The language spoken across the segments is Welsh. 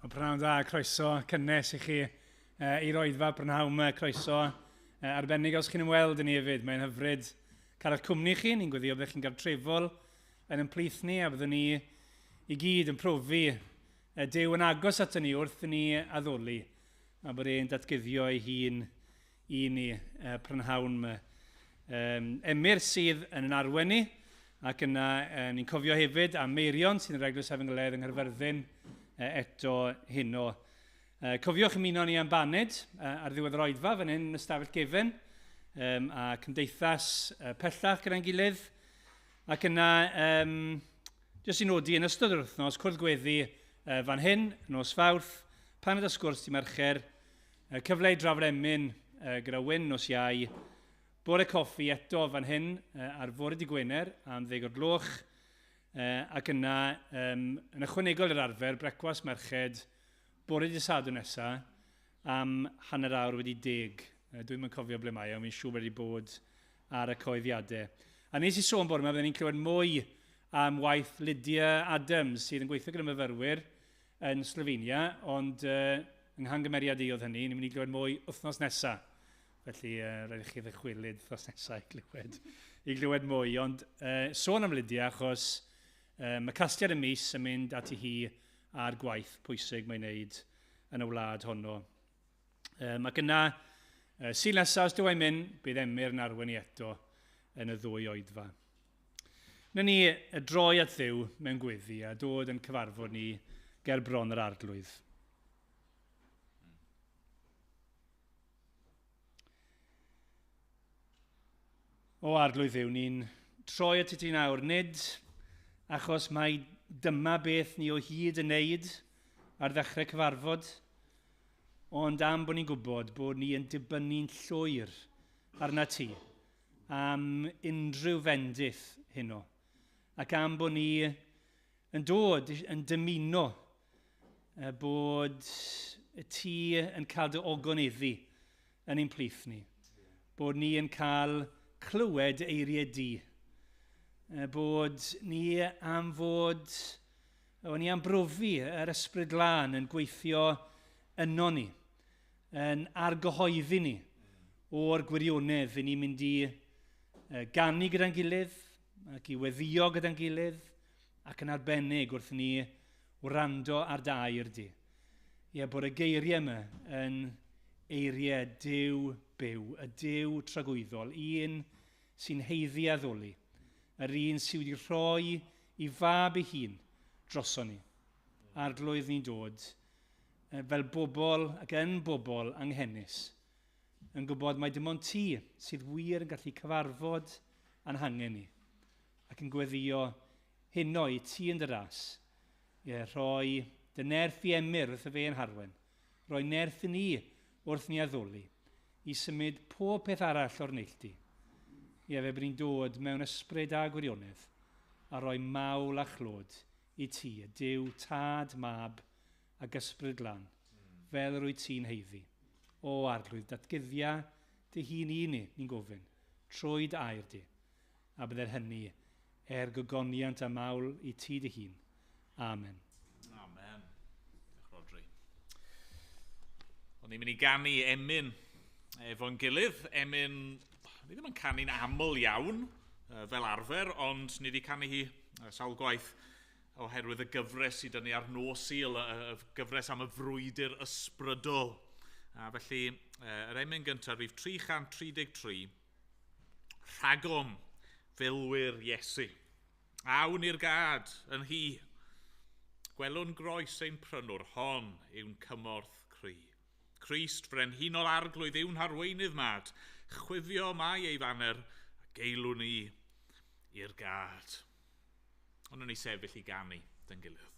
Wel, prynhawn da, croeso cynnes i chi i'r oedfa prynhawn yma, croeso arbennig os chi'n ymweld yn ni hefyd. Mae'n hyfryd cael eich cwmni chi, ni'n gweddio byddech chi'n gartrefol yn ein plith ni a byddwn ni i gyd yn profi Duw yn agos ato ni wrth i ni addoli a bod e'n datguddio ei hun i ni prynhawn yma. Emyr sydd yn yn arwen ni, ac yna ni'n cofio hefyd am Meirion sydd yn yr Eglwys Efengylaidd yng Nghaerfyrddin eto heno. Cofiwch ymuno ni am baned ar ddiwedd yr oedfa fan hyn yn ystafell gefen a cymdeithas pellach gyda'n gilydd. Ac yna, jyst i nodi, yn ystod yr wythnos, cwrdd gweddi fan hyn, nos Fawrth, paned a sgwrs di Mercher, cyfle i drafod emyn gyda Wyn nos Iau, bore coffi eto fan hyn ar fore di Gwener am 10 o'r gloch, ac yna, yn ychwanegol i'r arfer, brecwast merched bore di Sadwrn nesa am 10:30. Dwi'm yn cofio ble mae o, fi'n siŵr wedi bod ar y cyhoeddiadau. A nes i sôn bore yma, byddwn ni'n clywed mwy am waith Lydia Adams, sydd yn gweithio gyda myfyrwyr yn Slovenia, ond yng nghamgymeriad i oedd hynny, ni'n mynd i glywed mwy wythnos nesa. Felly, rhaid i chi ddychwelyd wythnos nesa i glywed mwy. Ond sôn am Lydia, achos mae casgliad y mis yn mynd ati hi a'r gwaith pwysig mae'n wneud yn y wlad honno. Ac yna, Sul nesaf, os Duw a'i mynd, bydd Emyr yn arwain ni eto yn y ddwy oedfa. Wnawn ni droi at Dduw mewn gweddi a dod yn cyfarfod ni ger bron yr Arglwydd. O Arglwydd Dduw, ni'n troi at ti nawr, nid achos mai dyma beth ni o hyd yn neud ar ddechrau cyfarfod, ond am bod ni'n gwybod bod ni yn dibynnu'n llwyr arna ti am unrhyw fendith heno, ac am bod ni yn dod yn dymuno bod ti yn cael dy ogoneddu yn ein plith ni, bod ni yn cael clywed eiriau di, bod ni am fod, o, ni am brofi yr Ysbryd Glân yn gweithio yno ni, yn argyhoeddi ni o'r gwirionedd i ni'n mynd i ganu gyda'n gilydd ac i weddio gyda'n gilydd ac yn arbennig wrth ni wrando ar dy air di. Ie, bod y geiriau yma yn eiriau Duw byw, y Duw tragwyddol, un sy'n haeddu addoli, yr un sydd wedi rhoi i fab ei hun droson ni. Arglwydd ni'n dod fel bobl ac yn bobl anghenus, yn gwybod mai dim ond ti sydd wir yn gallu cyfarfod a'n hangen ni, ac yn gweddio heno i ti yn dy ras, ie, rhoi dy nerth i Emyr wrth y fe yn harwen, rhoi nerth i ni wrth ni addoli, i symud pob peth arall o'r neilltu. Ie, fe bod ni'n dod mewn ysbryd a gwirionedd, a rhoi mawl a chlod i ti, y Duw, Tad, Mab, ag Ysbryd Glân, fel yr wyt ti'n haeddu. O Arglwydd, datguddia dy hun i ni, ni'n gofyn, trwy dy air di, a bydde'r hynny er gogoniant a mawl i ti dy hun. Amen. Amen. Diolch, Rhodri. O'n ni'n mynd i ganu emyn efo'n gilydd. Emyn, ni ddim yn canu'n aml iawn fel arfer, ond ni wedi canu hi sawl gwaith oherwydd y gyfres sydd 'da ni ar nos Sul, y gyfres am y frwydr ysbrydol. A felly, yr emyn gyntaf, rhif 333, Rhagom, filwyr Iesu. Awn i'r gad yn hi. Gwelwn groes ein prynwr, hon yw'n cymorth cry. Crist frenhinol arglwydd yw'n harweinydd mad. Chwifio mae ei faner, a geilwn ni i'r gad. Ond ni sefyll i ganu dyn gilydd.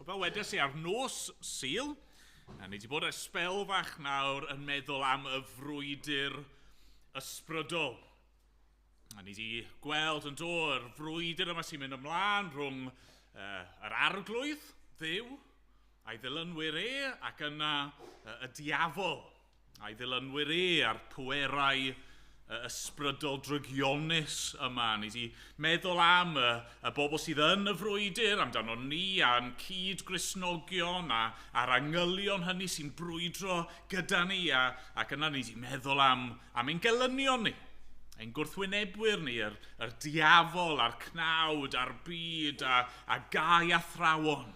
Fel wedes i ar nos Sul, a ni wedi bod ar sbel fach nawr yn meddwl am y frwydr ysbrydol. A ni wedi gweld yn dod yr frwydr yma sy'n mynd ymlaen rhwng yr arglwydd, Dduw, a'i ddilynwyr e, ac yna y diafol, a'i ddilynwyr e a'r pwerau ysbrydol drygionus yma. Ni wedi meddwl am y bobl sydd yn y frwydr, amdano ni a'n cyd-Gristnogion a'r angylion hynny sy'n brwydro gyda ni. Ac yna ni wedi meddwl am ein gelynion ni, ein gwrthwynebwyr ni, yr diafol a'r cnawd a'r byd a gau athrawon.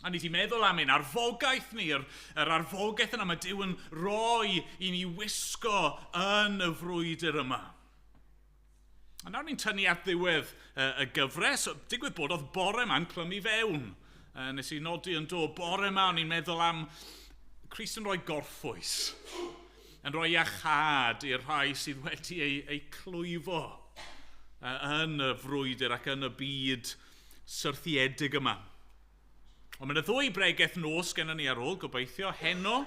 A ni wedi meddwl am ein arfogaeth ni, yr arfogaeth yna mae Duw yn rhoi i ni wisgo yn y frwydr yma. A nawr ni'n tynnu at ddiwedd y gyfres. Digwydd bod oedd bore yma'n clymu fewn. Nes i nodi yn do, bore yma o'n i'n meddwl am Crist yn rhoi gorffwys, yn rhoi iachâd i'r rhai sydd wedi eu clwyfo yn y frwydr ac yn y byd syrthiedig yma. Ond mae yna ddwy bregeth nos gennym ni ar ôl, gobeithio, heno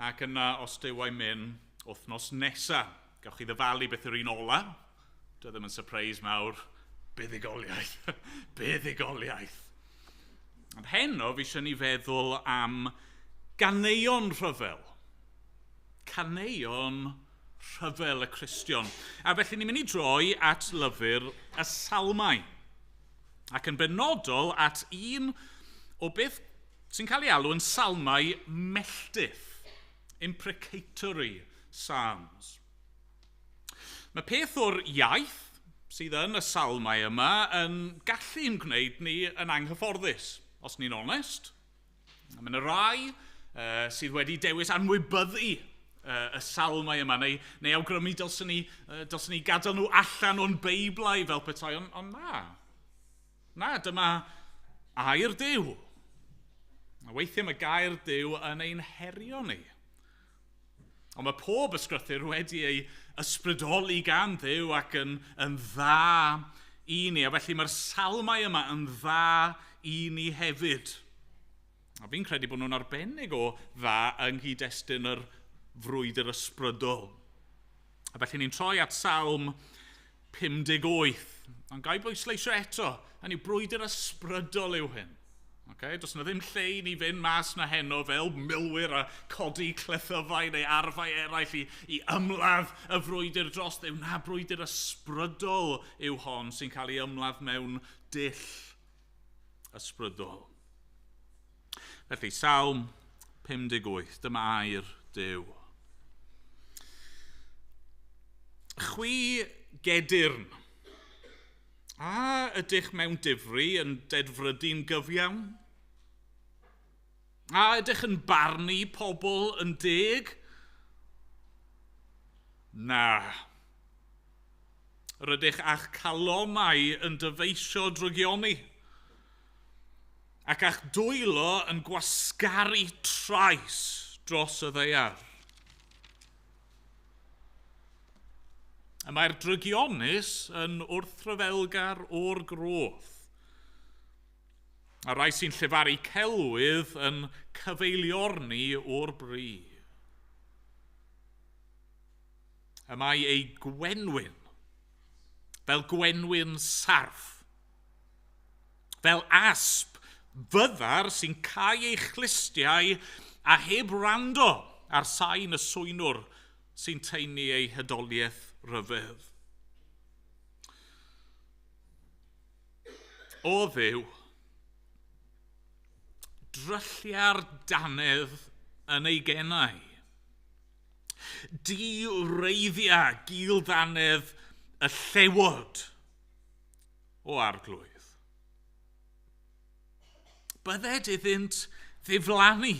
ac yna os Duw a'i myn wythnos nesa. Gewch chi ddyfalu beth yw'r un ola. Dyw e ddim yn surprise mawr. Buddugoliaeth. Buddugoliaeth. Ond heno fi eisiau ni feddwl am ganeuon rhyfel. Caneuon rhyfel y Cristion. A felly ni'n mynd i droi at lyfr y Salmau. Ac yn benodol at un o beth sy'n cael ei alw yn salmau melltith, imprecatory psalms. Mae peth o'r iaith sydd yn y salmau yma yn gallu'n gwneud ni yn anghyfforddus, os ni'n onest. Mae yna rai sydd wedi dewis anwybyddu y salmau yma, neu awgrymu dylswn ni gadael nhw allan o'n Beiblau fel petai, ond na. Na, dyma air Duw. A weithiau mae gair Duw yn ein herio ni. Ond mae pob ysgrythur wedi ei ysbrydoli gan Dduw ac yn dda i ni. A felly mae'r salmau yma yn dda i ni hefyd. A fi'n credu bod nhw'n arbennig o dda yng nghyd-destun yr frwydr ysbrydol. A felly ni'n troi at Salm 58. Ond ga i bwysleisio eto, hynny yw brwydr ysbrydol yw hyn. Okay? Does yna ddim lle i ni fynd mas na heno fel milwyr a codi clethyfau neu arfau eraill i ymladd y frwydr dros Dduw. Na, brwydr ysbrydol yw hon sy'n cael ei ymladd mewn dull ysbrydol. Felly, Salm 58, dyma air Duw. Chwi gedyrn, a ydych mewn difri yn dedfrydu'n gyfiawn? A ydych yn barnu pobl yn deg? Na. Rydych a'ch calonnau yn dyfeisio drygioni, ac a'ch dwylo yn gwasgaru trais dros y ddaear. A mae'r drygionus yn wrthryfelgar o'r groth. A rai sy'n llefaru celwydd yn cyfeiliorni o'r bri. Y mae ei gwenwyn, fel gwenwyn sarff, fel asp fyddar sy'n cau ei chlustiau a heb wrando ar sain y swynwr sy'n taenu ei hydoliaeth ryfedd. O Dduw, dryllia'r dannedd yn ei genau. Di-wreiddia gil-ddannedd y llewod o arglwydd. Bydded iddynt ddiflannu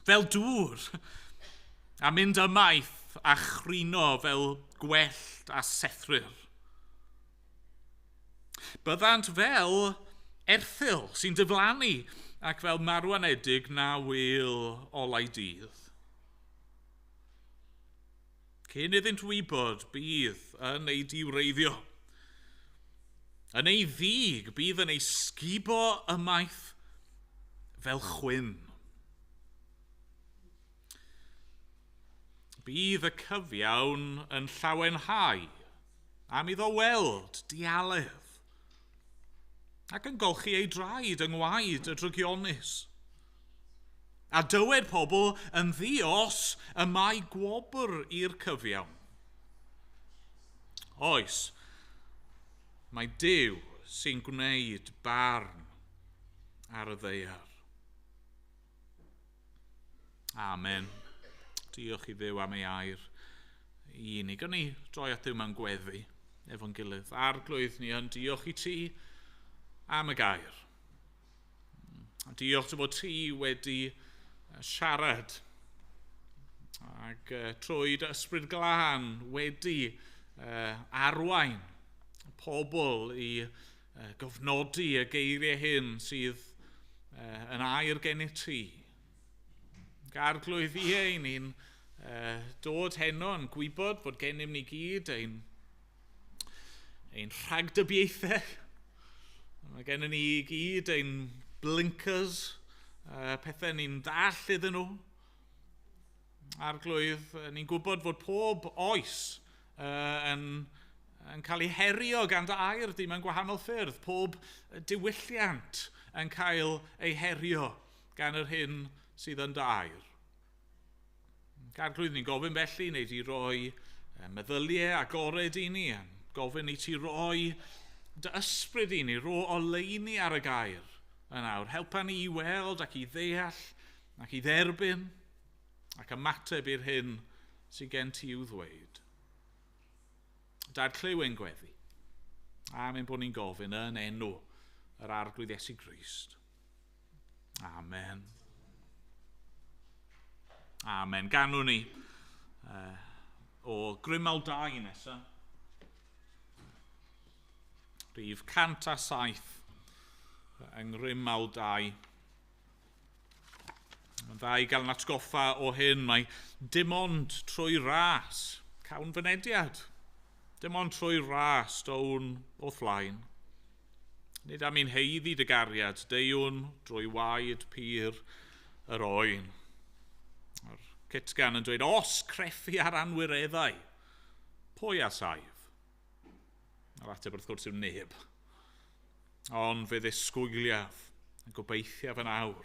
fel dŵr a mynd ymaith a chrino fel gwellt a sethrir. Byddant fel erthygl sy'n diflannu ac fel marwanedig na wyl olau dydd. Cyn iddynt wybod, bydd yn ei diwreiddio. Yn ei ddig, bydd yn ei sgubo ymaith fel chwyn. Bydd y cyfiawn yn llawenhau am iddo weld dialedd ac yn golchi ei draed yng ngwaed y drygionus. A dywed pobl yn ddios y mae gwobr i'r cyfiawn. Oes, mae Duw sy'n gwneud barn ar y ddaear. Amen. Diolch i Dduw am ei air i ni. Gawn ni droi at Dduw mewn gweddi efo'n gilydd. Arglwydd, ni yn diolch i ti am y gair. A diolch dy fod ti wedi siarad ac trwy dy ysbryd glân wedi arwain pobl i gofnodi y geiriau hyn sydd yn air gennyt ti. Arglwydd, ie, ni'n dod heno yn gwybod bod gennym ni gyd ein rhagdybiaethau. Mae gennym ni gyd ein blinkers, pethau ni'n ddall iddyn nhw. Arglwydd, ni'n gwybod fod pob oes yn cael ei herio gan dy air di mewn gwahanol ffyrdd. Pob diwylliant yn cael ei herio gan yr hyn sydd yn dy air. Arglwydd, ni'n gofyn felly, neu di roi meddyliau agored i ni, gofyn i ti roi dy ysbryd i ni, ro oleuni ar y gair yn awr. Helpa ni i weld ac i ddeall ac i dderbyn ac ymateb i'r hyn sydd gen ti i'w ddweud. Dad, clyw ein gweddi. Am ein bod ni'n gofyn yn enw yr Arglwydd Iesu Grist. Amen. Amen. Ganwn ni o Grymawl 2 nesaf. Rhif 107 yng Nghrymawl 2. Mae'n dda i gael yn atgoffa o hyn, mae dim ond trwy ras cawn fynediad. Dim ond trwy ras down o'th flaen. Nid am i'n heiddi dy gariad, deuwn drwy waed pur yr oen. Mae'r cytgan yn dweud, os creffu ar anwireddau, pwy a saif? Yr ateb wrth gwrs yw neb. Ond fe ddisgwyliaf, yn gobeithiaf yn awr,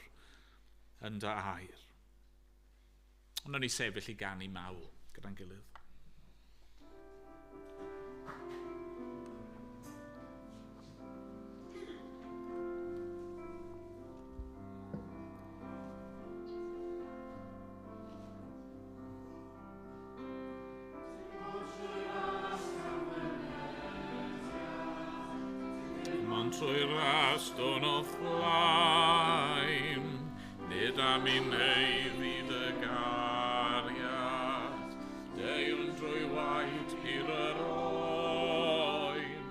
yn dy air. Ond nawn ni sefyll i ganu mawl gyda'n gilydd. Trwy ras don o'th flaen, nid am i'n heiddi dy gariad, deuwn drwy waed pur yr oen,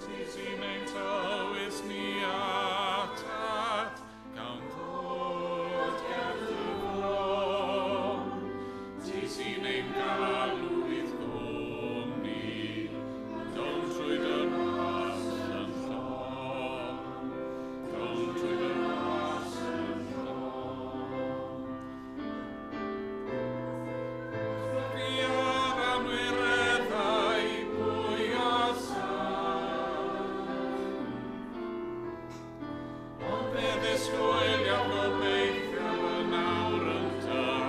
ti sy'n ein tywys ni atat, cawn ddod ger dy fron, ti sy'n ein galw i'th gwmni, down trwy dy ras yn llon, down trwy dy ras yn llon. Chwifio'r anwireddau pwy a saif, ond fe ddisgwyliaf gobeithiaf yn awr yn dy air.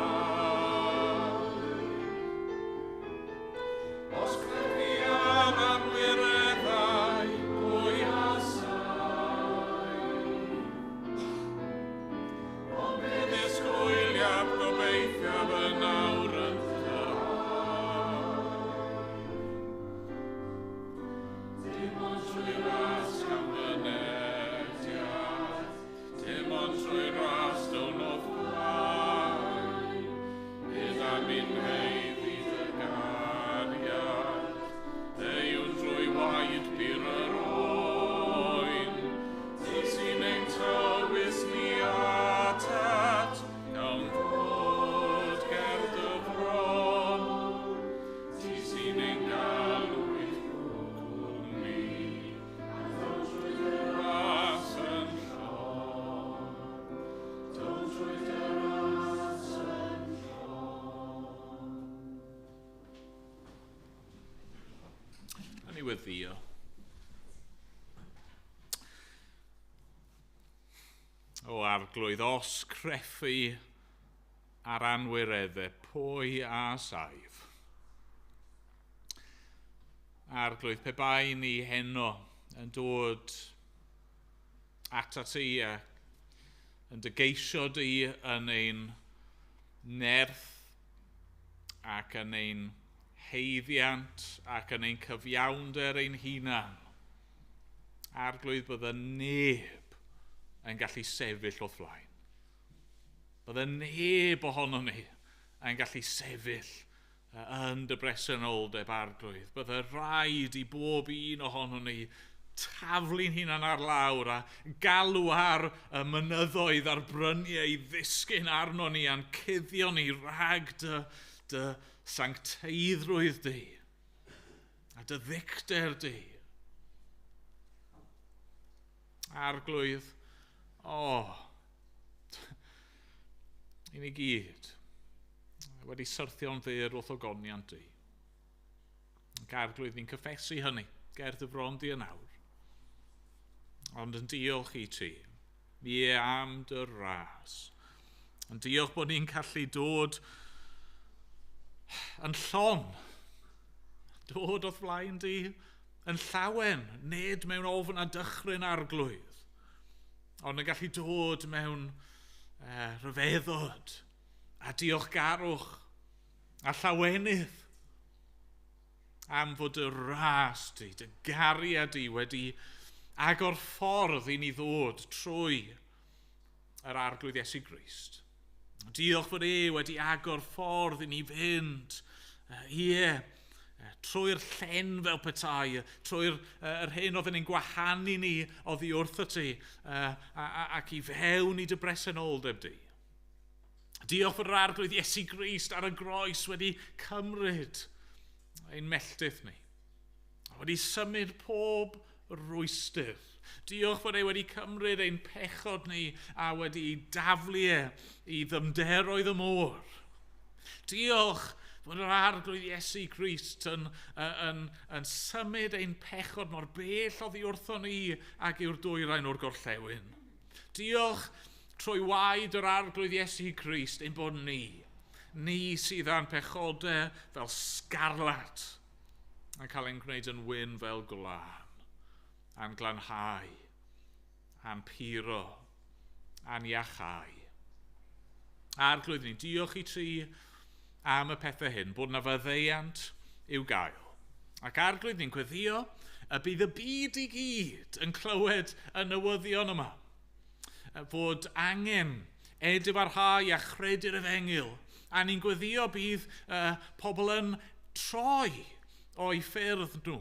Os crefia'r anwireddau pwy a saif, ond fe ddisgwyliaf gobeithiaf yn awr yn dy air. Dim ond trwy ras gan fynediad, dim ond trwy ni weddio. O Arglwydd, os creffu ar anwireddau, pwy a saif? Arglwydd, pe bai ni heno yn dod atat ti a yn dy geisio di yn ein nerth ac yn ein haeddiant ac yn ein cyfiawnder ein hunan. Arglwydd, bydde neb yn gallu sefyll o'th flaen. Bydde neb ohono ni yn gallu sefyll yn dy bresenoldeb, Arglwydd. Bydde rhaid i bob un ohono ni taflu'n hunan ar lawr a galw ar y mynyddoedd a'r bryniau i ddisgyn arno ni a'n cuddio ni rhag dy sancteiddrwydd di a dy ddicter di. Arglwydd, i ni gyd wedi syrthio'n fyr wrth ogoniant di. Ac Arglwydd, ni'n cyffesu hynny ger dy fron di yn awr. Ond yn diolch i ti, ie, am dy ras. Yn diolch bod ni'n gallu dod yn llon, dod o'th flaen di yn llawen, nid mewn ofn a dychryn Arglwydd, ond yn gallu dod mewn rhyfeddod a diolchgarwch a llawenydd am fod y ras di, dy gariad di wedi agor ffordd i ni ddod trwy yr Arglwydd Iesu Grist. Diolch fod e wedi agor ffordd i ni fynd, ie, trwy'r llen fel petai, trwy'r yr hyn oedd yn ein gwahanu ni oddi wrtho ti, ac i fewn i dy bresenoldeb di. Diolch fod yr Arglwydd Iesu Grist ar y groes wedi cymryd ein melltith ni, wedi symud pob rwystr. Diolch fod e wedi cymryd ein pechod ni a wedi daflu e i ddyfnderoedd y môr. Diolch fod yr Arglwydd Iesu Grist yn symud ein pechod mor bell oddi wrtho ni ag yw'r dwyrain o'r gorllewin. Diolch trwy waed yr Arglwydd Iesu Grist ein bod ni sydd â'n pechodau fel sgarlat yn cael ein gwneud yn wyn fel gwlân, a'n glanhau, a'n puro, a'n iachau. Arglwydd, ni'n diolch i ti am y pethau hyn, bod na faddeuant i'w gael. Ac Arglwydd, ni'n gweddio y bydd y byd i gyd yn clywed y newyddion yma, fod angen edifarhau a chredu'r efengyl, a ni'n gweddio bydd pobl yn troi o'i ffyrdd nhw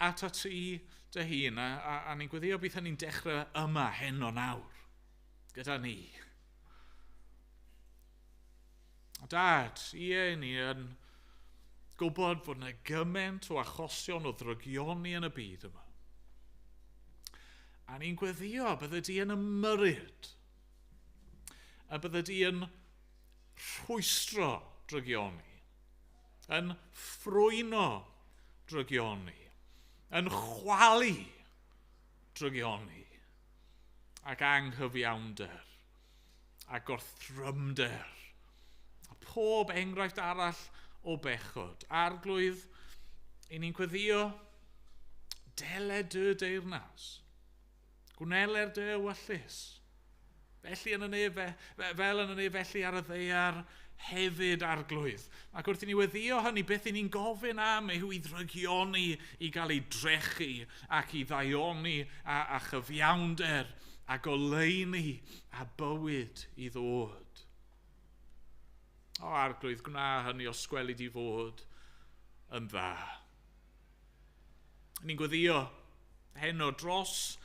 at ti dy hun, a ni'n gweddio bydd hynny'n dechrau yma heno nawr, gyda ni. Dad, ie, ni yn gwybod fod yna gymaint o achosion o ddrygioni yn y byd yma. A ni'n gweddio bydde di yn ymyrryd, a bydde di yn rhwystro drygioni, yn ffrwyno drygioni, yn chwalu drygioni, ac anghyfiawnder, a gorthrymder, a pob enghraifft arall o bechod. Arglwydd, i ni'n gweddio, dele dy deyrnas, gwneler dy ewyllys. Felly yn y nef, fel yn y nef, felly ar y ddaear hefyd, Arglwydd. Ac wrth i ni weddio hynny, beth i ni'n gofyn am yw i ddrygioni i gael ei drechu ac i ddaioni a chyfiawnder a goleuni a bywyd i ddod. O Arglwydd, gwna hynny os gweli di fod yn dda. Ni'n gweddio heno dros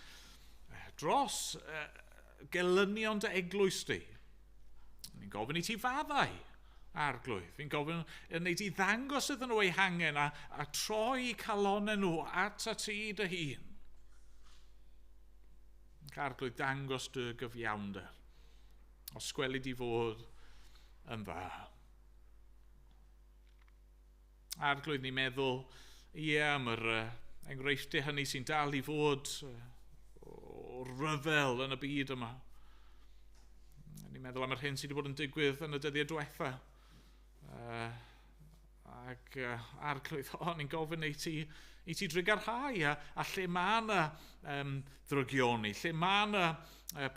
gelynion dy eglwys di. Ni'n gofyn i ti faddau, Arglwydd. Fi'n gofyn yn neud i ddangos iddyn nhw eu hangen a troi calonau nhw at ti dy hun. Arglwydd, dangos dy gyfiawnder. Os gweli di fod yn dda. Arglwydd, ni'n meddwl, ie, am yr enghreifftiau hynny sy'n dal i fod o ryfel yn y byd yma. Ni'n meddwl am yr hyn sydd wedi bod yn digwydd yn y dyddiau diwetha. Ac Arglwydd, o, ni'n gofyn i ti, i ti drugarhau a, a lle mae yna um, ddrygioni, lle mae yna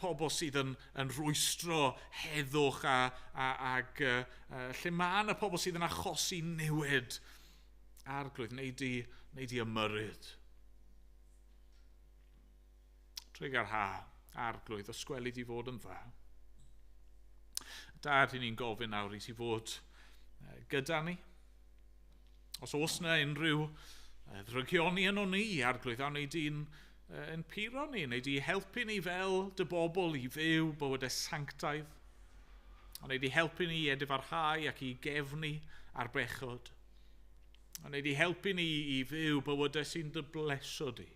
pobl sydd yn, yn rwystro heddwch a, a, ag uh, lle mae yna pobl sydd yn achosi niwed. Arglwydd, neu di, neu di ymyrryd. Trugarha, Arglwydd, os gweli di fod yn dda. Dad, i ni'n gofyn nawr i ti fod gyda ni. Os oes yna unrhyw ddrygioni yn o'n ni, Arglwydd, a wnei di'n yn puro ni, neu di helpu ni fel dy bobl i fyw bywydau sanctaidd. A wnei di helpu ni i edifarhau ac i gefnu ar bechod. A wnei di helpu ni i fyw bywydau sy'n dy blesio di.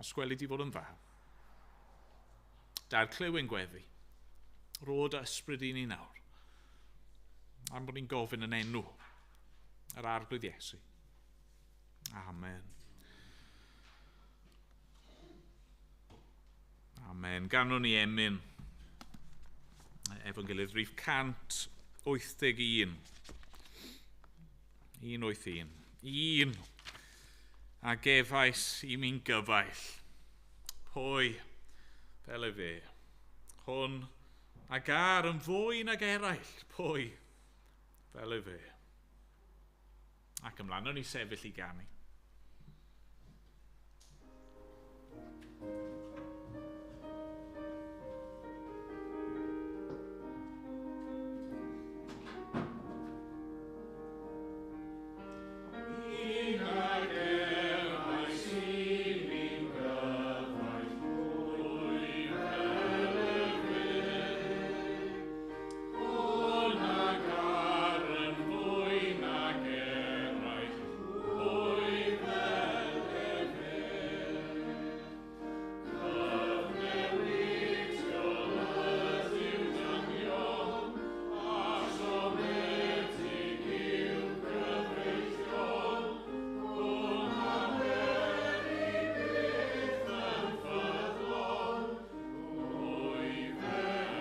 Os gweli di fod yn dda. Dad, clyw ein gweddi. Rho dy ysbryd i ni nawr. Am bod ni'n gofyn yn enw yr Arglwydd Iesu. Amen. Amen. Ganwn ni emyn efo'n gilydd rhif 181. 181. Un a gefais i mi'n gyfaill. Pwy fel y fe? Hwn a gar yn fwy nag eraill. Pwy fel y fe? Ac ymlaen o'n i sefyll i ganu. Un a gefais i mi'n gyfaill, pwy fel y fe? Hwn a gar yn fwy nag eraill, pwy fel y fe? Cyfnewidiol ydyw dynion, a siomedig yw cyfreithion. Hwn a wery byth yn ffyddlon, pwy fel y fe?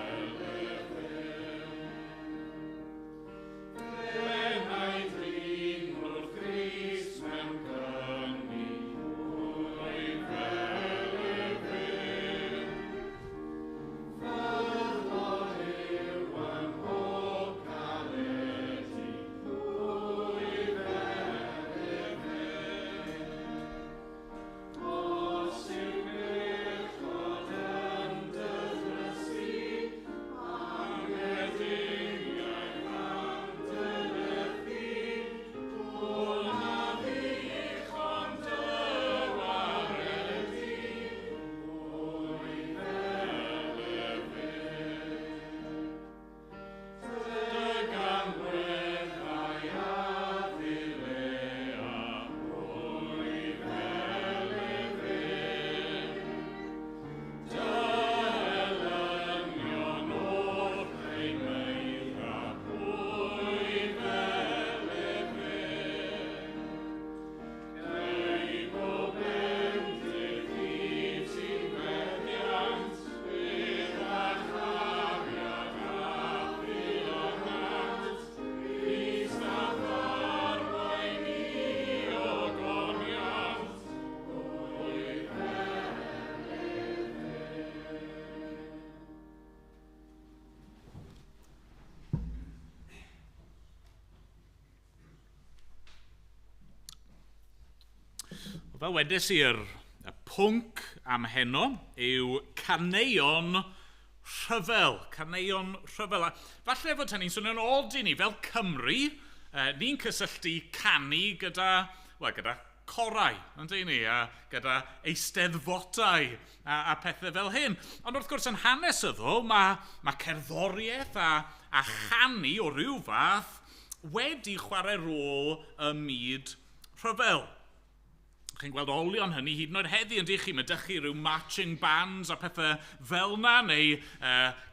Enaid rin wrth Grist mewn cyni, pwy fel y fe? Ffyddlon yw ym mhob caledi, pwy fel y fe? Os yw bechod yn dy ddrysu, angrediniaeth am dy lethu, hwn a ddichon dy waredu, pwy fel y fe? Dy gamweddau a ddilea, pwy fel y fe? Dy elynion oll eu meidda, pwy fel y fe? Ei bob bendith i ti'n fethiant, bydd a chariad a ffyliant, Crist a'th arwain i ogoniant, pwy fel y fe? Fel wedes i'r y pwnc am heno yw caneuon rhyfel. Caneuon rhyfel. A falle fod hynny'n swnio'n od i ni, fel Cymru, ni'n cysylltu canu gyda, wel, gyda corau, yndyn ni, a gyda eisteddfodau a, a pethau fel hyn. Ond wrth gwrs, yn hanesyddol, mae, mae cerddoriaeth a, a chanu o ryw fath wedi chwarae rôl ym myd rhyfel. Chi'n gweld olion hynny hyd yn oed heddi, yn chi? Mae dych chi rhyw marching bands a pethau fel na, neu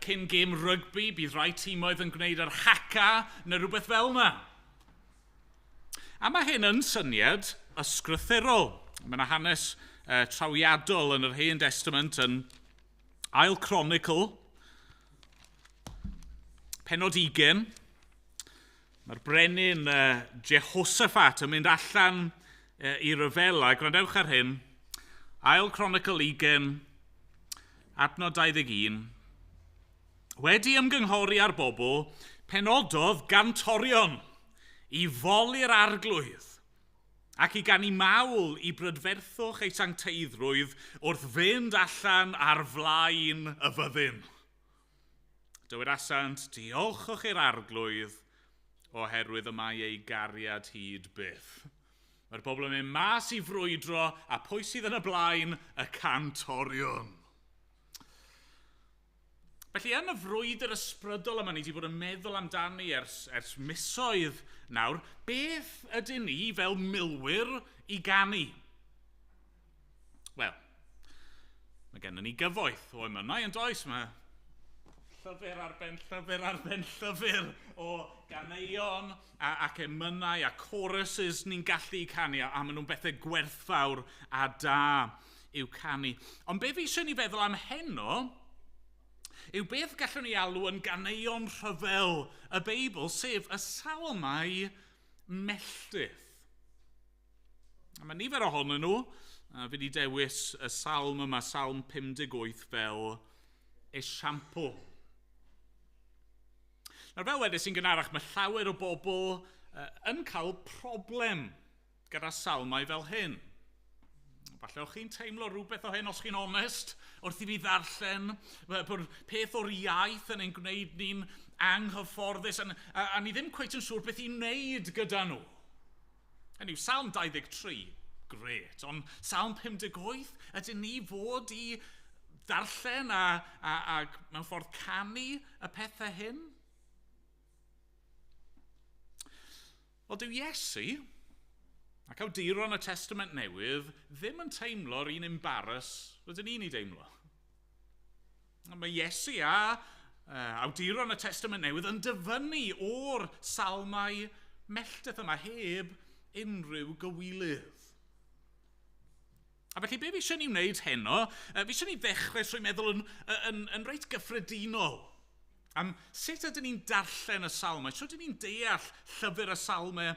cyn gêm rygbi, bydd rai tîmoedd yn gwneud yr haka, neu rhywbeth fel na. A mae hyn yn syniad ysgrythurol. Mae yna hanes trawiadol yn yr Hen Testament yn Ail Chronicle, pennod 20. Mae'r brenin Jehoshaphat yn mynd allan i ryfela. Gwrandewch ar hyn. Ail Chronicle 20, adnod 21. Wedi ymgynghori ar bobl, penododd gantorion i foli'r arglwydd ac i ganu mawl i brydferthwch ei sancteiddrwydd wrth fynd allan ar flaen y fyddin. Dywedasant, diolchwch i'r arglwydd oherwydd y mae ei gariad hyd byth. Mae'r bobl yn mynd mas i frwydro a pwy sydd yn y blaen? Y cantorion. Felly yn y frwydr ysbrydol yma ni wedi bod yn meddwl amdani ers misoedd nawr, beth ydyn ni fel milwyr i ganu? Wel, mae gennym ni gyfoeth o emynau yn does? Mae llyfr ar ben llyfr ar ben llyfr o ganeuon ac emynau a choruses ni'n gallu canu a maen nhw'n bethau gwerthfawr a da i'w canu. Ond be fi eisiau ni feddwl am heno yw beth gallwn ni alw yn ganeuon rhyfel y Beibl, sef y salmau melltith. A mae nifer ohonyn nhw, a fi wedi dewis y salm yma, Salm 58, fel esiampl. Nawr, fel wedes i'n gynharach, mae llawer o bobl yn cael problem gyda salmau fel hyn. Falle o'ch chi'n teimlo rhywbeth o hyn, os chi'n onest, wrth i fi ddarllen, bod peth o'r iaith yn ein gwneud ni'n anghyfforddus, a ni ddim cweit yn siŵr beth i wneud gyda nhw. Hynny yw, Salm 23, gret, ond Salm 58, ydyn ni fod i ddarllen a mewn ffordd canu y pethau hyn? Wel, dyw Iesu ac awduron y Testament Newydd ddim yn teimlo'r un embarrass rydyn ni'n ei deimlo. Mae Iesu a awduron y Testament Newydd yn dyfynnu o'r salmau melltith yma heb unrhyw gywilydd. A felly be fi eisiau ni wneud heno, fi eisiau ni ddechrau trwy meddwl yn reit gyffredinol am sut ydyn ni'n darllen y salmau, sut ydyn ni'n deall llyfr y salmau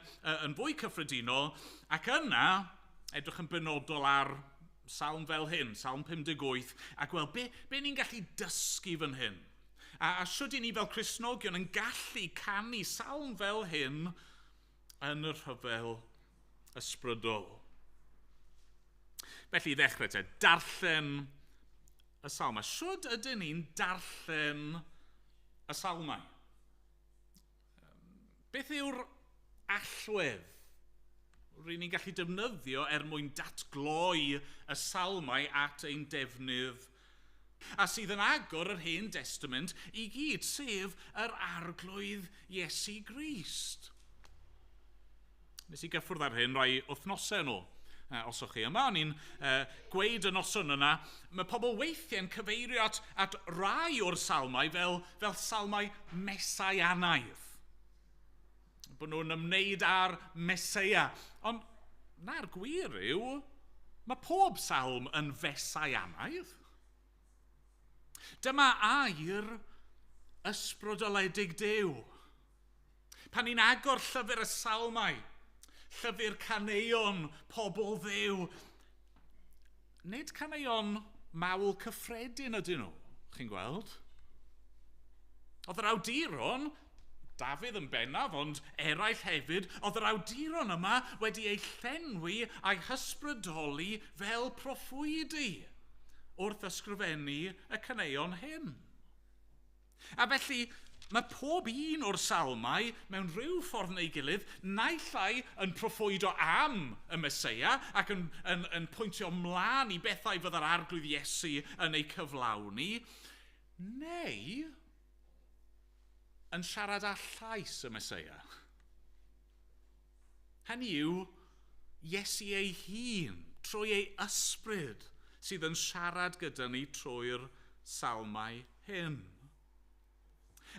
yn fwy cyffredinol, ac yna edrych yn benodol ar salm fel hyn, Salm 58, a gweld be ni'n gallu dysgu fan hyn. A sut ydyn ni fel Cristnogion yn gallu canu salm fel hyn yn y rhyfel ysbrydol. Felly i ddechrau te, darllen y salmau. Sut ydyn ni'n darllen y salmau? Beth yw'r allwedd ry'n ni'n gallu defnyddio er mwyn datgloi y salmau at ein defnydd a sydd yn agor yr Hen Testament i gyd, sef yr Arglwydd Iesu Grist? Nes i gyffwrdd ar hyn rai wythnosau yn ôl. Os o'ch chi yma, o'n i'n gweud y noson yna, mae pobl weithiau'n cyfeirio at rai o'r salmau fel salmau mesaianaidd. Bod nhw'n ymwneud â'r Meseia. Ond na'r gwir yw, mae pob salm yn fesaianaidd. Dyma air ysbrydoledig Duw. Pan ni'n agor llyfr y salmau, llyfr caneuon pobl Dduw, nid caneuon mawl cyffredin ydyn nhw, chi'n gweld? Oedd yr awduron, Dafydd yn bennaf, ond eraill hefyd, oedd yr awduron yma wedi eu llenwi a'i hysbrydoli fel proffwydi wrth ysgrifennu y caneuon hyn. A felly, mae pob un o'r salmau mewn rhyw ffordd neu gilydd naill ai yn proffwydo am y Meseia ac yn pwyntio mlaen i bethau fydda'r Arglwydd Iesu yn eu cyflawni, neu yn siarad â llais y Meseia. Hynny yw, Iesu ei hun, trwy ei ysbryd, sydd yn siarad gyda ni trwy'r salmau hyn.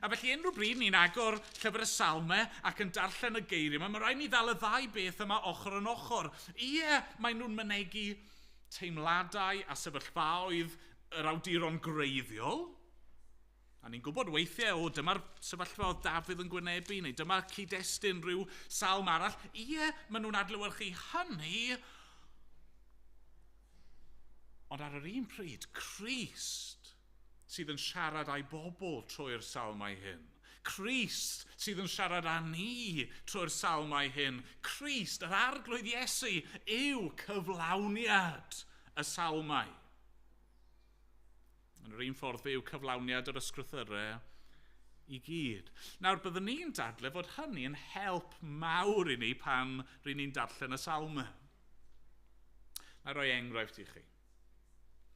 A felly unrhyw bryd ni'n agor llyfr y salmau ac yn darllen y geiriau yma, mae rhaid ni ddal y ddau beth yma ochr yn ochr. Ie, maen nhw'n mynegi teimladau a sefyllfaoedd yr awduron greiddiol. A ni'n gwybod weithiau, o, dyma'r sefyllfa oedd Dafydd yn gwynebu, neu dyma'r cyd-destun rhyw salm arall. Ie, maen nhw'n adlewyrchu hynny, ond ar yr un pryd, Crist sydd yn siarad â'i bobl trwy'r salmau hyn. Crist sydd yn siarad â ni trwy'r salmau hyn. Crist, yr arglwydd Iesu, yw cyflawniad y salmau. Yn yr un ffordd fe yw cyflawniad yr ysgrythyrau i gyd. Nawr, byddwn ni'n dadle fod hynny yn help mawr i ni pan ry'n ni'n darllen y salmau. Na i roi enghraifft i chi.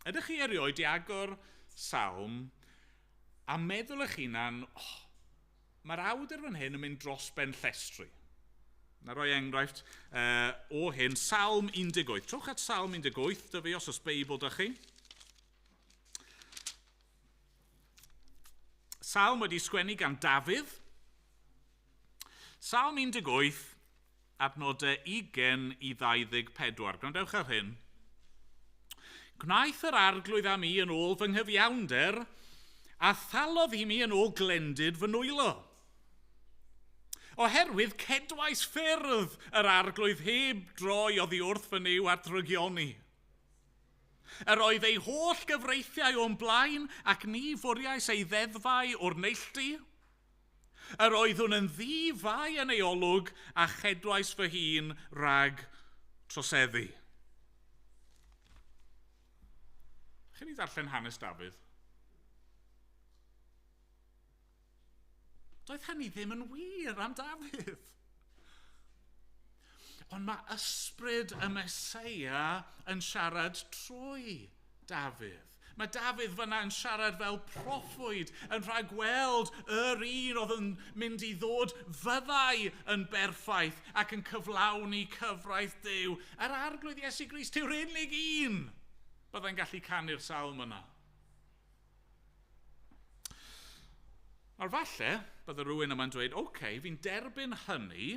Ydych chi erioed i agor salm a meddwl eich hunan, oh, mae'r awdur fan hyn yn mynd dros ben llestri. Na roi enghraifft o hyn, Salm 18. Trowch at Salm 18, dy fi os oes Beibl da chi. Salm wedi sgwennu gan Dafydd. Salm 18, adnodau 20 i 24. Gwrandewch ar hyn. Gwnaeth yr arglwydd â mi yn ôl fy nghyfiawnder, a thalodd i mi yn ôl glendid fy nwylo. Oherwydd cedwais ffyrdd yr arglwydd heb droi oddi wrth fy Nuw at ddrygioni. Yr oedd ei holl gyfreithiau o'm blaen ac ni fwriais ei ddeddfau o'r neilltu. Yr oeddwn yn ddi-fai yn ei olwg a chedwais fy hun rhag troseddu. Chi wedi darllen hanes Dafydd? Doedd hynny ddim yn wir am Dafydd. Ond mae ysbryd y Meseia yn siarad trwy Dafydd. Mae Dafydd fyna yn siarad fel proffwyd, yn rhagweld yr un oedd yn mynd i ddod fyddai yn berffaith ac yn cyflawni cyfraith Duw. Yr arglwydd Iesu Grist yw'r unig un byddai'n gallu canu'r salm yna. Nawr falle, bydde rhywun yma'n dweud, oce, okay, fi'n derbyn hynny,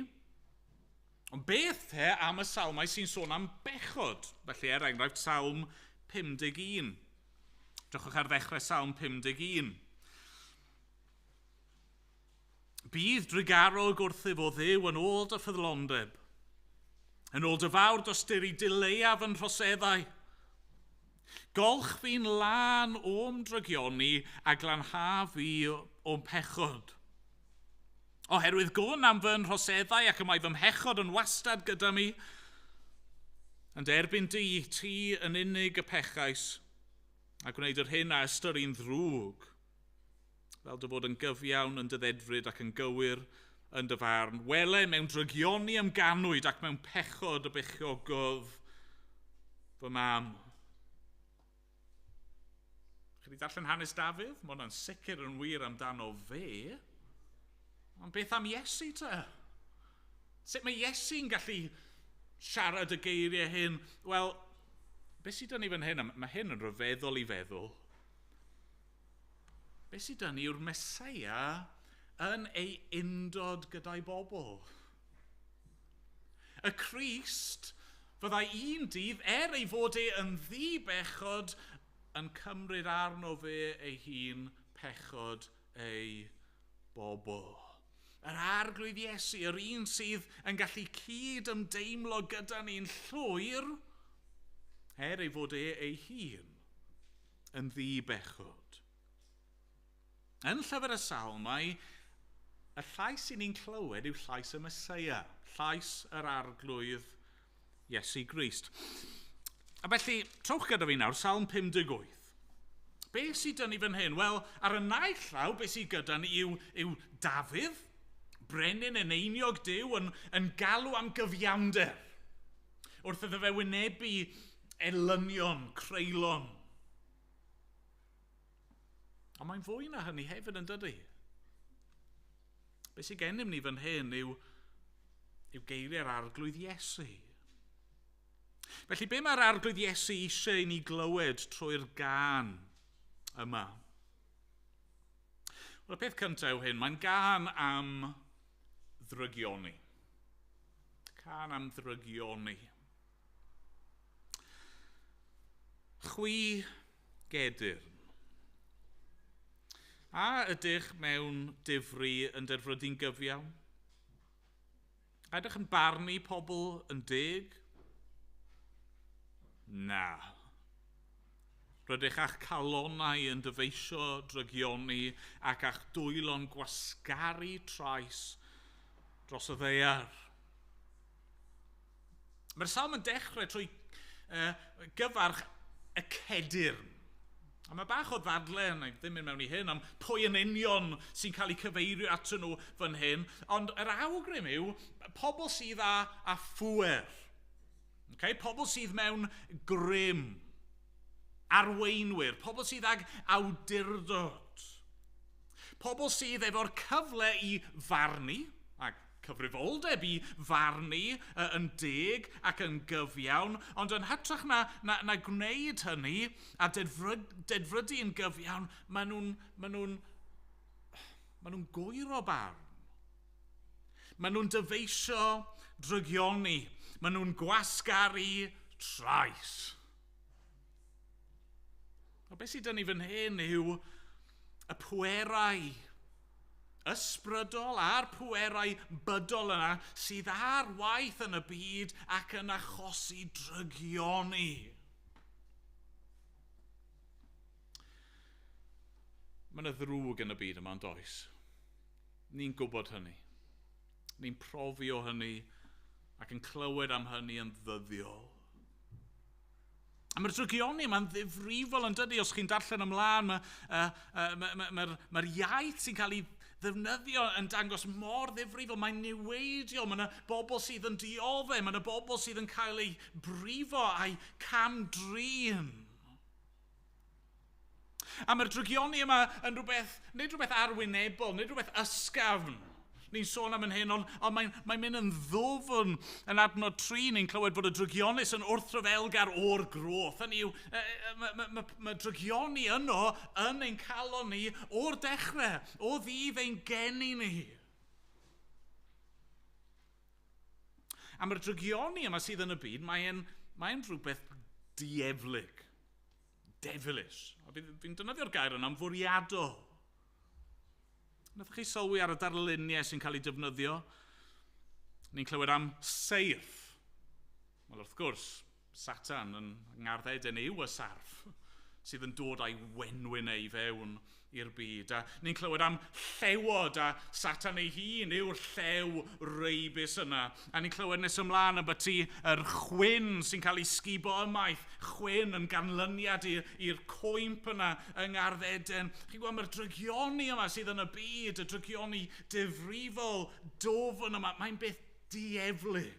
ond beth te am y salmau sy'n sôn am bechod? Felly, er enghraifft, Salm 51. Drychwch ar ddechrau Salm 51. Bydd drugarog wrthyf o Dduw yn ôl dy ffyddlondeb. Yn ôl dy fawr dosturi dileiaf yn rhoseddau. Golch fi'n lân o'm drygioni a glanha fi o'm pechod. Oherwydd gwn am fy nhroseddau ac y mae fy mhechod yn wastad gyda mi, yn derbyn di, ti yn unig y pechais, a gwneud yr hyn a ystyri'n ddrwg, fel dy fod yn gyfiawn yn dy ddedfryd ac yn gywir yn dy farn. Wele mewn drygioni ymganwyd ac mewn pechod y bechiogodd fy mam. Chi wedi darllen hanes Dafydd? Mae hwnna'n sicr yn wir amdano fe. Ond beth am Iesu te? Sut mae Iesu'n gallu siarad y geiriau hyn? Wel, beth sydd 'da ni fan hyn? Mae hyn yn rhyfeddol i feddwl. Beth sydd 'da ni yw'r Meseia yn ei undod gyda'i bobl. Y Crist fyddai un dydd, er ei fod e yn ddi-bechod, yn cymryd arno fe ei hun pechod ei bobl. Yr arglwydd Iesu, yr un sydd yn gallu cyd ymdeimlo gyda ni'n llwyr, er ei fod e ei hun yn ddi-bechod. Yn llyfr y Salmau, y llais i ni'n clywed yw llais y Meseia, llais yr arglwydd Iesu Grist. A felly, trowch gyda fi nawr, Salm 58. Be sydd 'da ni fan hyn? Wel, ar y naill llaw, be sydd gyda ni yw Dafydd, brenin eneiniog Duw, yn galw am gyfiawnder. Wrth iddo fe wynebu elynion, creulon. Ond mae'n fwy na hynny hefyd yn dydy. Be sydd gennym ni fan hyn yw geiriau'r arglwydd Iesu. Felly, be mae'r arglwydd Iesu eisiau i ni glywed trwy'r gân yma? Wel, y peth cyntaf yw hyn, mae'n gân am ddrygioni. Cân am ddrygioni. Chwi gedyrn. A ydych mewn difri yn dedfrydu'n gyfiawn? A ydych yn barnu pobl yn deg? Na. Rydych a'ch calonnau yn dyfeisio drygioni ac a'ch dwylo'n gwasgaru trais dros y ddaear. Mae'r salm yn dechrau trwy gyfarch y cedyrn. A mae bach o ddadle, na i ddim mynd mewn i hyn, am pwy yn union sy'n cael eu cyfeirio atyn nhw fan hyn, ond yr awgrym yw pobl sydd â phŵer. Okay? Pobl sydd mewn grym, arweinwyr, pobl sydd ag awdurdod, pobl sydd efo'r cyfle i farnu, a cyfrifoldeb i farnu yn deg ac yn gyfiawn, ond yn hytrach na gwneud hynny a dedfrydu yn gyfiawn, maen nhw'n gwyro barn. Maen nhw'n dyfeisio drygioni. Maen nhw'n gwasgaru trais. A beth sydd 'da ni fan hyn yw y pwerau ysbrydol a'r pwerau bydol yna sydd ar waith yn y byd ac yn achosi drygioni. Mae yna ddrwg yn y byd yma, yn does? Ni'n gwybod hynny. Ni'n profi o hynny ac yn clywed am hynny yn ddyddiol. A mae'r drygioni yma'n ddifrifol yn dydy, os chi'n darllen ymlaen, mae'r iaith sy'n cael ei ddefnyddio yn dangos mor ddifrifol, mae'n niweidiol, mae yna bobl sydd yn dioddef, mae yna bobl sydd yn cael eu brifo a'i cam-drin. A mae'r drygioni yma yn rhywbeth, nid rhywbeth arwynebol, nid rhywbeth ysgafn. Ni'n sôn am yn hyn, ond mae'n mynd yn ddwfn. Yn adnod 3, ni'n clywed bod y drygionus yn wrthryfelgar o'r groth. Hynny yw, mae drygioni yno yn ein calon ni o'r dechrau, o ddydd ein geni ni. A mae'r drygioni yma sydd yn y byd, mae'n rhywbeth dieflig, devilish. A fi'n defnyddio'r gair yna am fwriadol. Wnaethoch chi sylwi ar y darluniau sy'n cael eu defnyddio? Ni'n clywed am seirff. Wel, wrth gwrs, Satan yn ngardd Eden yw y sarff sydd yn dod â'i wenwyn ei fewn i'r byd. A ni'n clywed am llewod, a Satan ei hun yw'r llew reibus yna. A ni'n clywed nes ymlaen ambyti yr chwyn sy'n cael ei sgubo ymaith, chwyn yn ganlyniad i'r cwymp yna yng Ngardd Eden. Chi'n gweld, mae'r drygioni yma sydd yn y byd, y drygioni difrifol, dwfn yma, mae'n beth dieflig.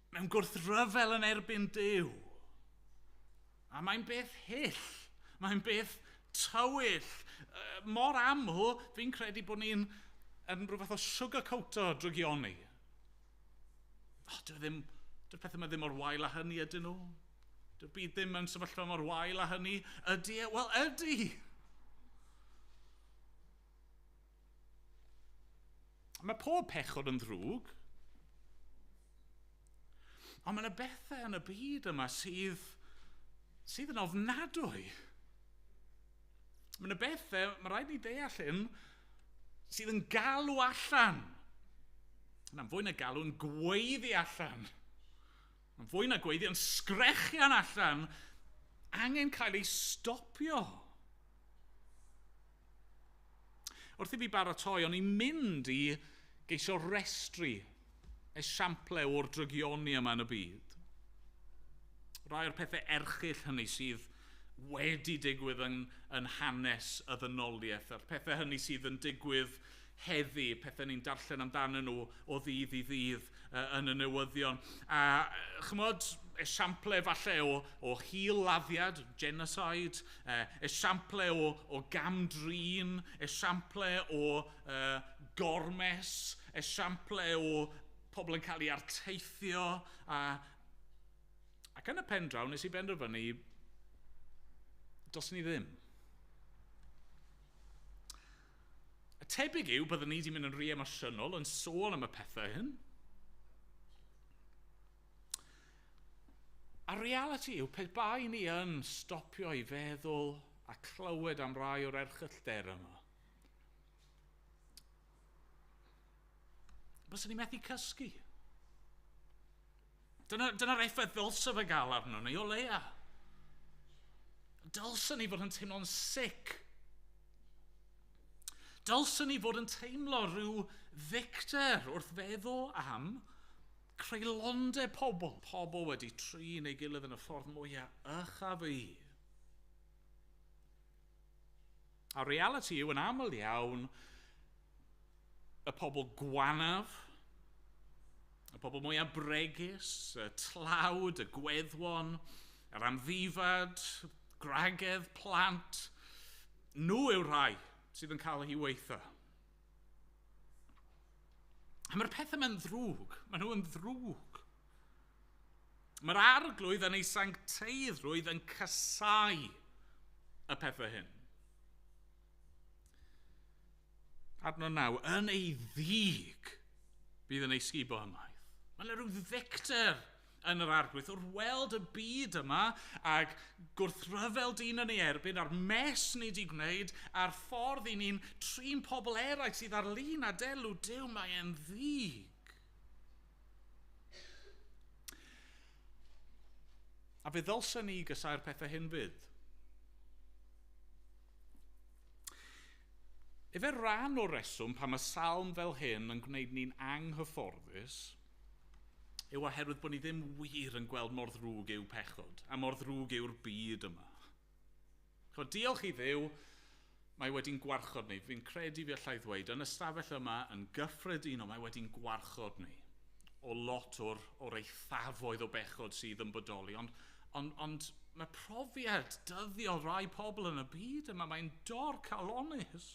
Mewn gwrthryfel yn erbyn Duw. A mae'n beth hyll, mae'n beth tywyll. Mor aml, fi'n credu bod ni'n yn rhywbeth o sugarcoato drygioni. O, dyw'r pethau yma ddim mor wael â hynny ydyn nhw. Dyw'r byd ddim yn sefyllfa mor wael â hynny. Ydy e? Wel, ydy! Mae pob pechod yn ddrwg. Ond mae yna bethau yn y byd yma sydd yn ofnadwy. Mae yna bethau, mae rhaid ni deall hyn, sydd yn galw allan. Yna'n fwy na galw, yn gweiddi allan. Yn fwy na gweiddi, yn sgrechian allan, angen cael ei stopio. Wrth i fi baratoi, o'n i'n mynd i geisio restru esiample o'r drygioni yma yn y byd. Rai o'r pethau erchyll hynny sydd wedi digwydd yn hanes y ddynoliaeth, a'r pethau hynny sydd yn digwydd heddi, pethau ni'n darllen amdanyn nhw o ddydd i ddydd yn y newyddion. A chymod, esiample falle o hil-laddiad, genocide, esiample o gam-drin, esiample o gormes, esiample o pobl yn cael ei arteithio. Ac yn y pen draw, nes i benderfynu Dos ni ddim. Y tebyg yw byddwn ni wedi mynd yn rhy emosiynol yn sôn am y pethau hyn. A reality yw, pe bai ni yn stopio i feddwl a clywed am rai o'r erchyllter yma, byswn ni methu cysgu. Dyna'r dyna effaith ddylse fe gael arno ni, o leia. Dylse ni fod yn teimlo'n sick. Dylse ni fod yn teimlo rhyw ddicter wrth feddwl am creulondeb pobl. Pobl wedi trin ei gilydd yn y ffordd mwyaf ycha fi. A reality yw yn aml iawn y pobl gwanaf, y pobl mwyaf bregus, y tlawd, y gweddwon, yr amddifad, gwragedd, plant, nhw yw'r rhai sydd yn cael ei weitha. A mae'r pethau yma'n ddrwg. Maen nhw yn ddrwg. Mae'r arglwydd yn ei sancteiddrwydd yn casau y pethau hyn. Adnod 9, yn ei ddig bydd yn ei sgubo ymaith. Mae yna rhyw ddicter yn yr arglwydd wrth weld y byd yma ag gwrthryfel dyn yn ei erbyn a'r mes ni wedi gwneud a'r ffordd i ni'n trin pobl eraill sydd ar lun a delw Duw, mae e'n ddig. A fe ddylsen ni gysau'r pethau hyn fydd. Efe rhan o'r reswm pam y salm fel hyn yn gwneud ni'n anghyfforddus yw oherwydd bod ni ddim wir yn gweld mor ddrwg yw pechod a mor ddrwg yw'r byd yma. Chod, diolch i Dduw, mae wedi'n gwarchod ni. Fi'n credu fi allai ddweud, yn y stafell yma, yn gyffredinol, mae wedi'n gwarchod ni o lot o'r, or eithafoedd o bechod sydd yn bodoli. Ond, ond, ond mae profiad dyddiol rai pobl yn y byd yma, mae'n dorcalonnus.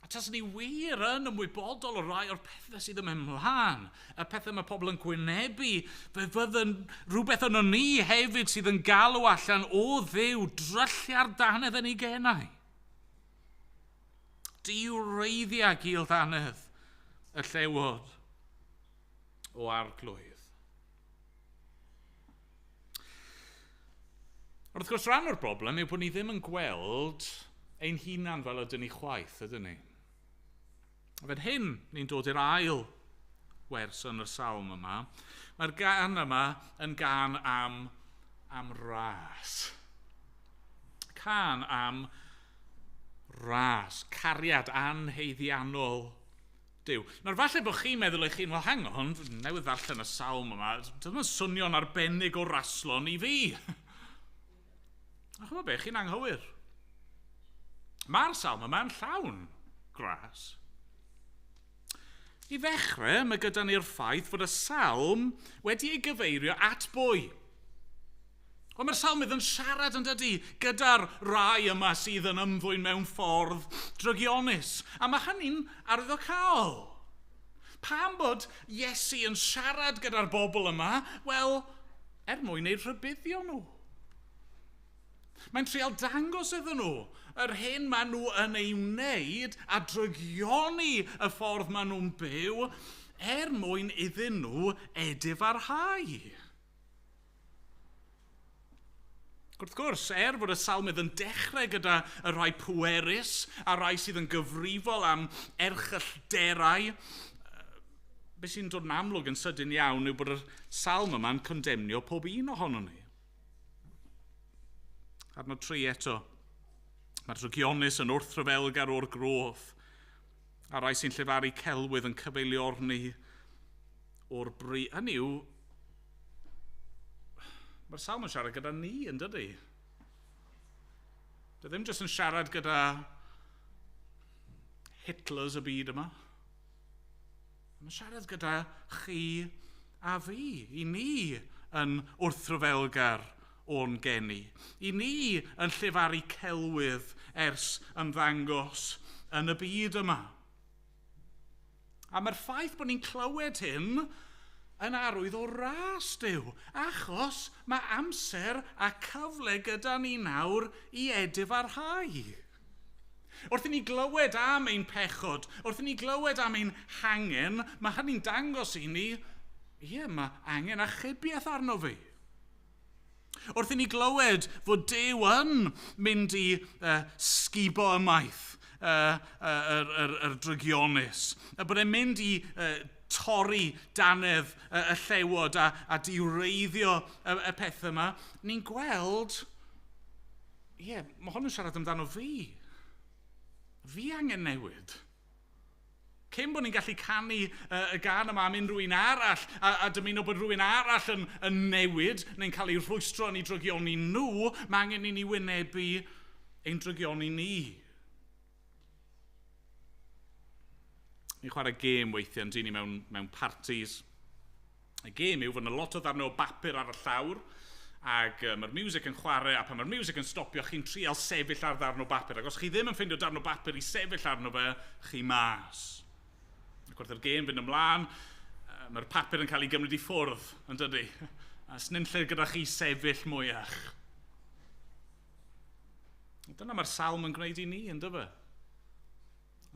A tas ni wir yn ymwybodol o rai o'r pethau sydd yn mynd mlaen, y pethau mae pobl yn gwynebu, fe fydd yn rhywbeth yno ni hefyd sydd yn galw allan o Dduw dryllia'r dannedd yn ei genau. Diwreiddia gil dannedd y llewod o arglwydd. Wrth gwrs, rhan o'r broblem yw bod ni ddim yn gweld ein hunan fel ydyn ni chwaith, ydyn ni. Fan hyn, ni'n dod i'r ail wers yn y salm yma. Mae'r gan yma yn gan am, am ras. Can am ras, cariad anheiddiannol Duw. Nawr, falle bod chi'n meddwl eich hun, wel, hang on, newydd ddarllen y salm yma, dyma'n swnio'n arbennig o raslon i fi. A chymod be, chi'n anghywir. Mae'r salm yma'n llawn gras. I ddechrau, mae gyda ni'r ffaith fod y salm wedi ei gyfeirio at bwy. Wel, mae'r salmydd yn siarad yn dydy gyda'r rai yma sydd yn ymddwyn mewn ffordd drygionus. A mae hynny'n arwyddocaol. Pam bod Iesu yn siarad gyda'r bobl yma? Wel, er mwyn eu rhybuddio nhw. Mae'n trial dangos iddyn nhw yr hyn maen nhw yn ei wneud a drygioni y ffordd maen nhw'n byw er mwyn iddyn nhw edifarhau. Wrth gwrs, er fod y salmydd yn dechrau gyda y rhai pwerus a rhai sydd yn gyfrifol am erchyllderau, beth sy'n dod yn amlwg yn sydyn iawn yw bod y salm yma'n condemnio pob un ohonon ni. Adnod 3 eto. Mae'r drygionus yn wrthryfelgar o'r groth, a rai sy'n llefaru celwydd yn cyfeiliorni o'r bri. Hynny yw, mae'r salm yn siarad gyda ni, yn dydy? Dydy ddim jyst yn siarad gyda Hitlers y byd yma. Mae'n siarad gyda chi a fi, i ni yn wrthryfelgar o'n geni. I ni yn llefaru celwydd ers ymddangos yn y byd yma. A mae'r ffaith bod ni'n clywed hyn yn arwydd o ras Duw, achos mae amser a cyfle gyda ni nawr i edifarhau. Wrth i ni glywed am ein pechod, wrth i ni glywed am ein hangen, mae hynny'n dangos i ni, ie, mae angen achubiaeth arno fi. Wrth i ni glywed fod Duw yn mynd i sgubo ymaith yr drygionus, a bod e'n mynd i torri dannedd y llewod a diwreiddio y pethau yma, ni'n gweld, ie, mae hwn yn siarad amdano fi. Fi angen newid. Cyn bod ni'n gallu canu y gân yma am unrhyw un arall a dymuno bod rhywun arall yn newid neu'n cael ei rhwystro yn ei drygioni nhw, mae angen i ni wynebu ein drygioni ni. Ni'n chwarae gêm weithiau yn dyn ni mewn parties. Y gêm yw fod yna lot o ddarnau o bapur ar y llawr, ac mae'r music yn chwarae, a pan mae'r music yn stopio, chi'n trial sefyll ar ddarn o bapur. Ac os chi ddim yn ffeindio darn o bapur i sefyll arno fe, chi mas. Ac wrth i'r gêm fynd ymlaen, mae'r papur yn cael ei gymryd i ffwrdd, yn dydy? A s'nyn lle gyda chi sefyll mwyach. Dyna mae'r salm yn gwneud i ni, yn dyfe?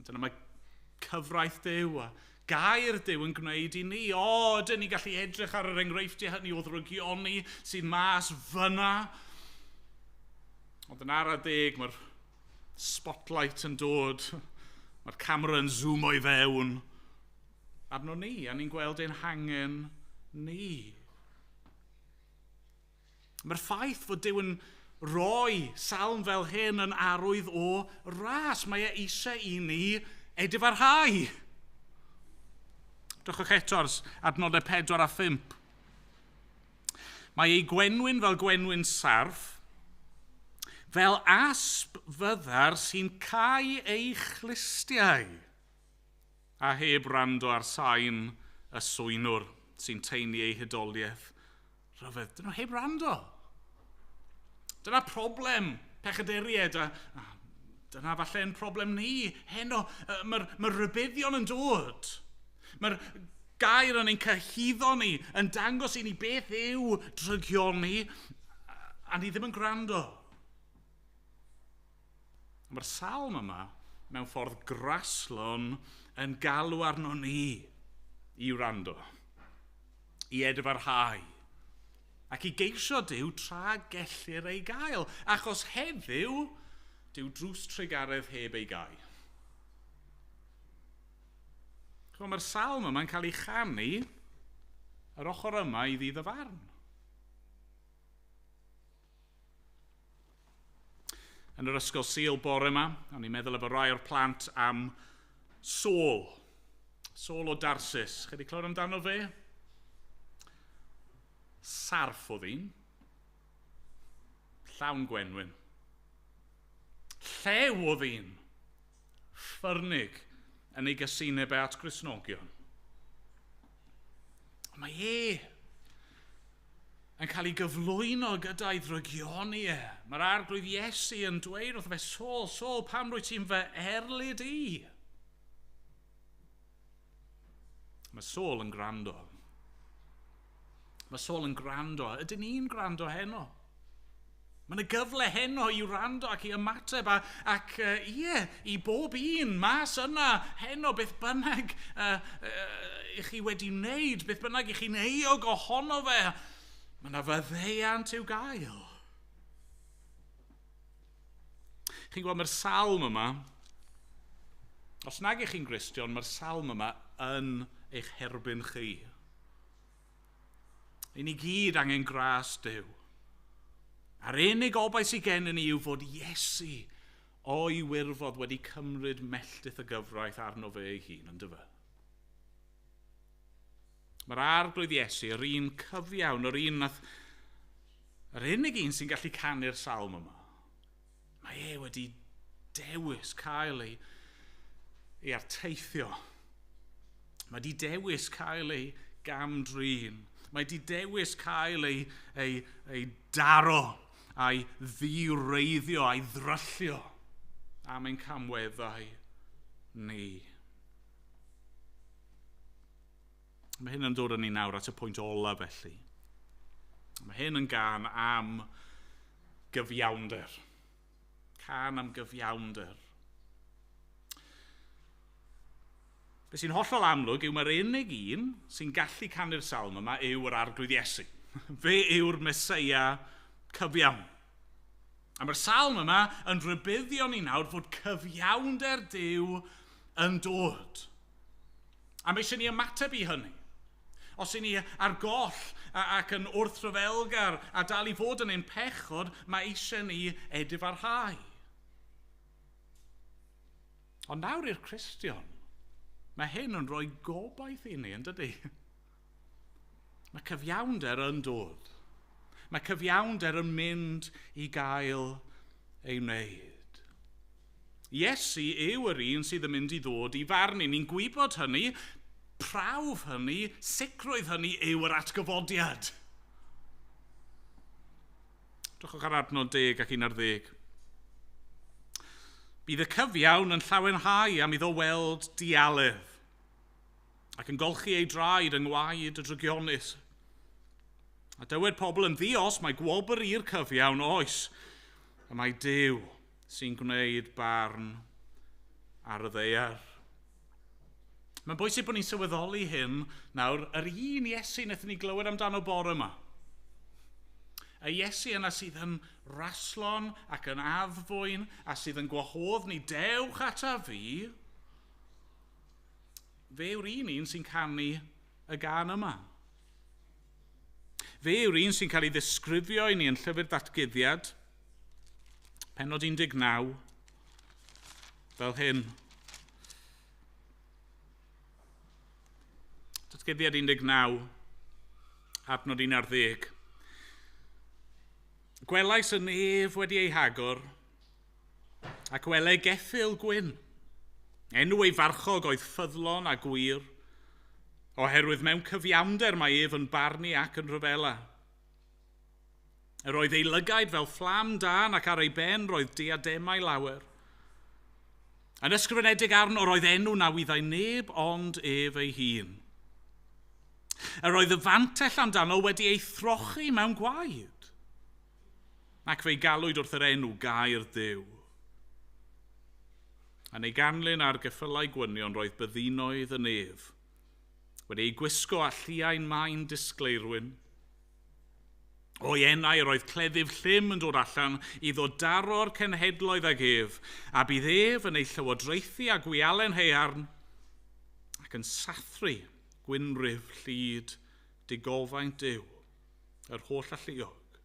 Dyna mae cyfraith Duw a gair Duw yn gwneud i ni. O, dyn ni gallu edrych ar yr enghreifftiau hynny o ddrygioni sydd mas fyna. Ond yn ara deg, mae'r spotlight yn dod, mae'r camera yn zoomo i fewn arno ni, a ni'n gweld ein hangen ni. Mae'r ffaith fod Duw yn rhoi salm fel hyn yn arwydd o ras. Mae e eisiau i ni edifarhau. Drychwch eto ar adnodau 4 a 5. Mae ei gwenwyn fel gwenwyn sarff, fel asp fyddar sy'n cau ei chlustiau, a heb rando ar sain y swynwr sy'n teini ei hydoliaeth. Rhyfedd, dyn nhw heb rando. Dyna problem pechaduriaid, a dyna falle'n problem ni heno. Mae'r rhybuddion yn dod. Mae'r gair yn ein cyhuddo ni, yn dangos i ni beth yw drygioni, a ni ddim yn gwrando. Mae'r salm yma, mewn ffordd graslon, yn galw arno ni i wrando, i edifarhau, ac i geisio Duw tra gellir ei gael, achos heddiw, dyw drws trugaredd heb ei gau. Mae'r salm yma'n cael ei chanu yr ochr yma i ddydd y farn. Yn yr ysgol Sul bore yma, o'n i'n meddwl efo rai o'r plant am Saul. Saul o Darsus. Chi wedi clywed amdano fe? Sarff oedd un. Llawn gwenwyn. Llew oedd un. Ffyrnig yn ei gysineb e at Gristnogion. Mae e yn cael ei gyflwyno gyda'i ddrygioni e. Mae'r Arglwydd Iesu yn dweud wrtho fe, Saul, Saul, pam rwyt ti'n fy erlid i? Mae Saul yn gwrando. Mae Saul yn gwrando. Ydyn ni'n gwrando heno? Mae yna gyfle heno i wrando ac i ymateb ac ie, i bob un mas yna heno, beth bynnag i chi wedi wneud, beth bynnag i chi'n euog ohono fe, mae yna faddeuant i'w gael. Chi'n gweld, mae'r salm yma, os nag ych chi'n Gristion, mae'r salm yma yn eich herbyn chi. I ni gyd angen gras Duw. A'r unig obaith sydd gennym ni yw fod Iesu o'i wirfodd wedi cymryd melltith y gyfraith arno fe ei hun, yn dyfe? Mae'r Arglwydd Iesu, yr un cyfiawn, yr un nath, yr unig un sy'n gallu canu'r salm yma. Mae e wedi dewis cael ei arteithio. Mae wedi dewis cael ei gamdrin. Mae wedi dewis cael ei daro a'i ddiwreiddio, a'i ddryllio am ein camweddau ni. Mae hyn yn dod â ni nawr at y pwynt ola felly. Mae hyn yn gân am gyfiawnder. Cân am gyfiawnder. Be sy'n hollol amlwg yw mae'r unig un sy'n gallu canu'r salm yma yw yr Arglwydd Iesu. Fe yw'r Meseia cyfiawn. A mae'r salm yma yn rhybuddio ni nawr fod cyfiawnder Duw yn dod. A mae eisiau ni ymateb i hynny. Os y'n ni ar goll ac yn wrthryfelgar a dal i fod yn ein pechod, mae eisiau ni edifarhau. Ond nawr i'r Cristion, mae hyn yn rhoi gobaith i ni, yn dydy? Mae cyfiawnder yn dod. Mae cyfiawnder yn mynd i gael ei wneud. Iesu yw yr un sydd yn mynd i ddod i farnu. Ni'n gwybod hynny, prawf hynny, sicrwydd hynny yw yr atgyfodiad. Drychwch ar adnod 10 ac 11. Bydd y cyfiawn yn llawenhau am iddo weld dialedd ac yn golchi ei draed yng ngwaed y drygionus. A dywed pobl yn ddios mae gwobr i'r cyfiawn oes, a mae Duw sy'n gwneud barn ar y ddaear. Mae'n bwysig bod ni'n sylweddoli hyn nawr, yr un Iesu wnaethon ni glywed amdano bore yma. Y Iesu yna sydd yn raslon ac yn addfwyn a sydd yn gwahodd ni, dewch ata fi, fe yw'r un un sy'n canu y gân yma. Fe yw'r un sy'n cael ei ddisgrifio i ni yn Llyfr Datguddiad, pennod 19, fel hyn. Datguddiad 19, adnod 11. Gwelais y nef wedi ei hagor, ac wele geffyl gwyn. Enw ei farchog oedd ffyddlon a gwir, oherwydd mewn cyfiawnder mae ef yn barnu ac yn rhyfela. Yr oedd ei lygaid fel fflam dân ac ar ei ben roedd diademau lawer. Yn ysgrifenedig arno roedd enw na wyddai neb ond ef ei hun. Yr oedd y fantell amdano wedi ei throchi mewn gwaed, ac fe'i galwyd wrth yr enw Gair Duw. Yn ei ganlyn ar geffylau gwynion roedd byddinoedd y nef, wedi ei gwisgo â lliain main disgleirwyn. O'i enau yr oedd cleddyf llym yn dod allan i ddod daro'r cenhedloedd ag ef, a bydd ef yn ei llywodraethu â gwialen haearn ac yn sathru gwynrif llid digofaint Duw, yr holl alluog.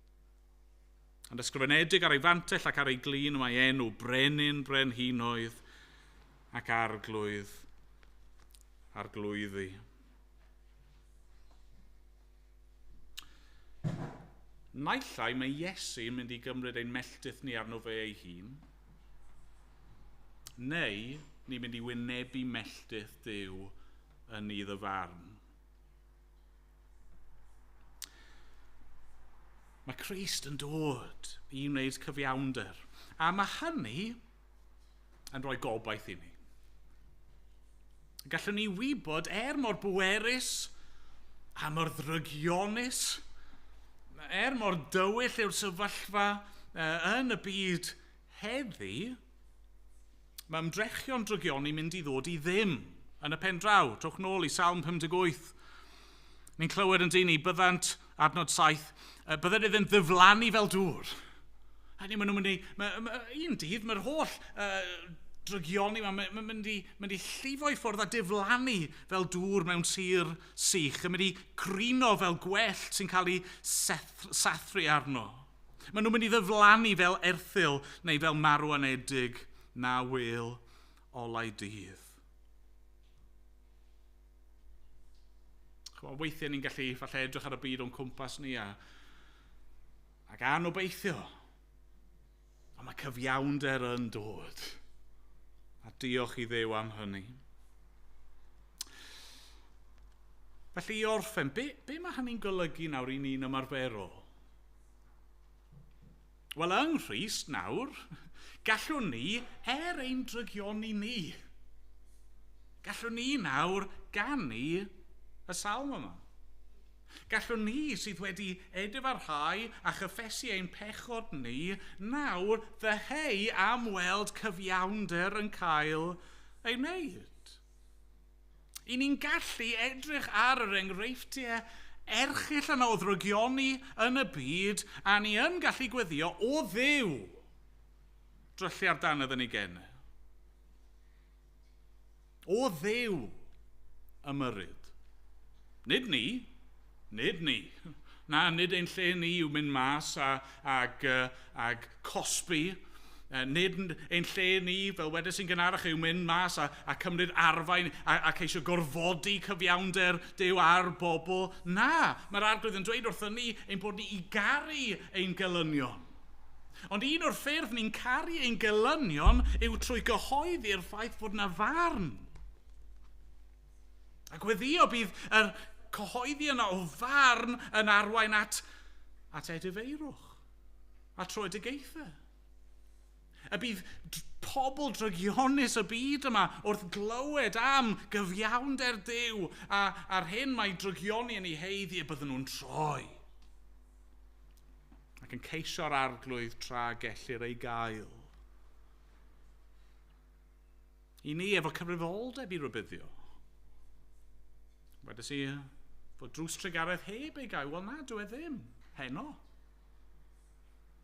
Yn ysgrifenedig ar ei fantell ac ar ei glin mae enw Brenin Brenhinoedd ac Arglwydd Arglwyddi. Naill ai mae Iesu yn mynd i gymryd ein melltith ni arno fe ei hun, neu ni'n mynd i wynebu melltith Duw yn nydd y farn. Mae Crist yn dod i wneud cyfiawnder, a mae hynny yn rhoi gobaith i ni. Gallwn ni wybod er mor bwerus a mor ddrygionus, er mor dywyll yw'r sefyllfa yn y byd heddi, mae ymdrechion drygioni mynd i ddod i ddim yn y pen draw. Trowch nôl i Salm 58. Ni'n clywed yn dyn ni, byddant, adnod 7, byddant iddynt ddiflannu fel dŵr. Hynny, maen nhw'n mynd i, un dydd, mae'r holl drygioni yma, mae'n mynd i llifo i ffwrdd a diflannu fel dŵr mewn tir sych, yn mynd i crino fel gwellt sy'n cael ei sathru arno. Maen nhw'n mynd i ddiflannu fel erthygl neu fel marw-anedig na wêl olau dydd. Ch'mod, weithiau ni'n gallu falle edrych ar y byd o'n cwmpas ni ac anobeithio. Ond mae cyfiawnder yn dod. A diolch i Dduw am hynny. Felly i orffen, be mae hynny'n golygu nawr i ni'n ymarferol? Wel, yng Nghrist nawr, gallwn ni, er ein drygioni ni, gallwn ni nawr ganu y salm yma. Gallwn ni sydd wedi edifarhau a chyffesu ein pechod ni nawr ddyheu am weld cyfiawnder yn cael ei wneud. I ni'n gallu edrych ar yr enghreifftiau erchyll yna o ddrygioni yn y byd, a ni yn gallu gweddio o Dduw dryllu ar dannedd yn ei genau. O Dduw ymyrryd. Nid ni, nid ni. Na, nid ein lle ni yw mynd mas ag cosbi. Nid ein lle ni, fel wedes i'n gynharach, yw mynd mas a cymryd arfau a ceisio gorfodi cyfiawnder Duw ar bobl. Na, mae'r Arglwydd yn dweud wrthyn ni ein bod ni i garu ein gelynion. Ond un o'r ffyrdd ni'n caru ein gelynion yw trwy gyhoeddi'r ffaith fod 'na farn. A gweddio bydd yr cyhoeddi yna o farn yn arwain at edifeirwch a troedigaethau. Y bydd pobl drygionus y byd yma wrth glywed am gyfiawnder Duw a'r hyn mae drygioni yn ei heiddi, y bydden nhw'n troi. Ac yn ceisio'r Arglwydd tra gellir ei gael. I ni efo cyfrifoldeb i rybuddio. Wedes i fod drws trugaredd heb ei gael. Wel na, dyw e ddim. Heno.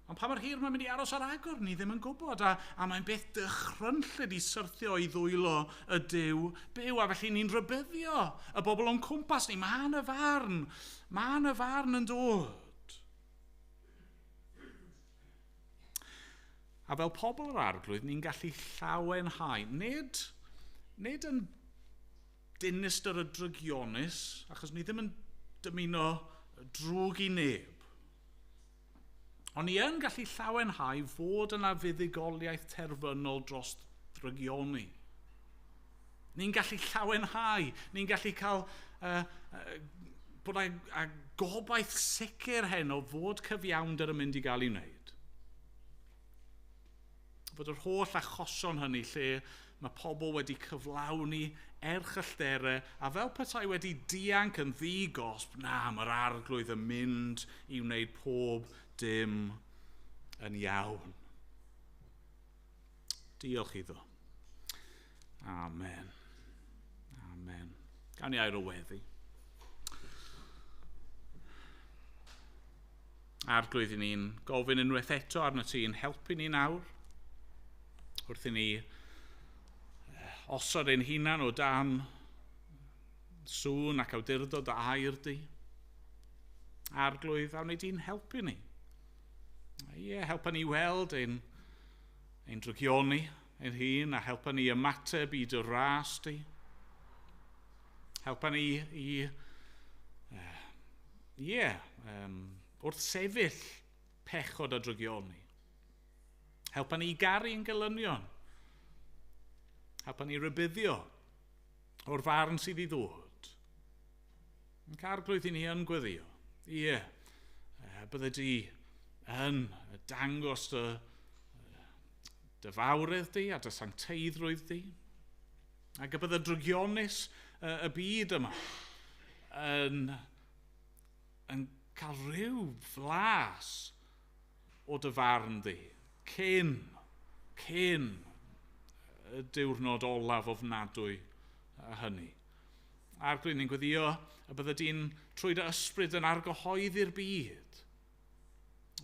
Ond pa mor hir mae'n mynd i aros ar agor, ni ddim yn gwybod. A mae'n beth dychrynllyd i syrthio i ddwylo y Duw byw. A felly ni'n rybuddio y bobl o'n cwmpas ni. Mae yna farn. Mae yna farn yn dod. A fel pobl yr Arglwydd, ni'n gallu llawenhau. Nid yn dinistr y drygionus, achos ni ddim yn dymuno drwg i neb. Ond ni yn gallu llawenhau fod yna fuddugoliaeth terfynol dros ddrygioni. Ni'n gallu llawenhau, ni'n gallu cael bod â gobaith sicr heno fod cyfiawnder yn mynd i gael ei wneud. Fod yr holl achosion hynny lle mae pobl wedi cyflawni erchyllterau a fel petai wedi dianc yn ddi-gosb, na, mae'r Arglwydd yn mynd i wneud pob dim yn iawn. Diolch iddo. Amen. Amen. Gawn ni air o weddi. Arglwydd, i ni'n gofyn unwaith eto arno ti i'n helpu ni nawr wrth i ni osod ein hunan o dan sŵn ac awdurdod dy air di. Arglwydd, a wneud di'n helpu ni. Ie, helpa ni weld ein drygioni ein hun a helpa ni ymateb i dy ras di. Helpa ni i wrth sefyll pechod a drygioni. Helpa ni i garu ein gelynion. Helpa ni rybuddio o'r farn sydd i ddod. Ac Arglwydd, i ni yn gweddio. Ie, bydde di yn dangos dy fawredd di a dy sancteiddrwydd di. Ac y bydde drygionus y byd yma yn cael rhyw flas o dy farn di cyn y diwrnod olaf ofnadwy hynny. Arglwydd, ni'n gweddio y bydde di'n trwy dy ysbryd yn argyhoeddi'r byd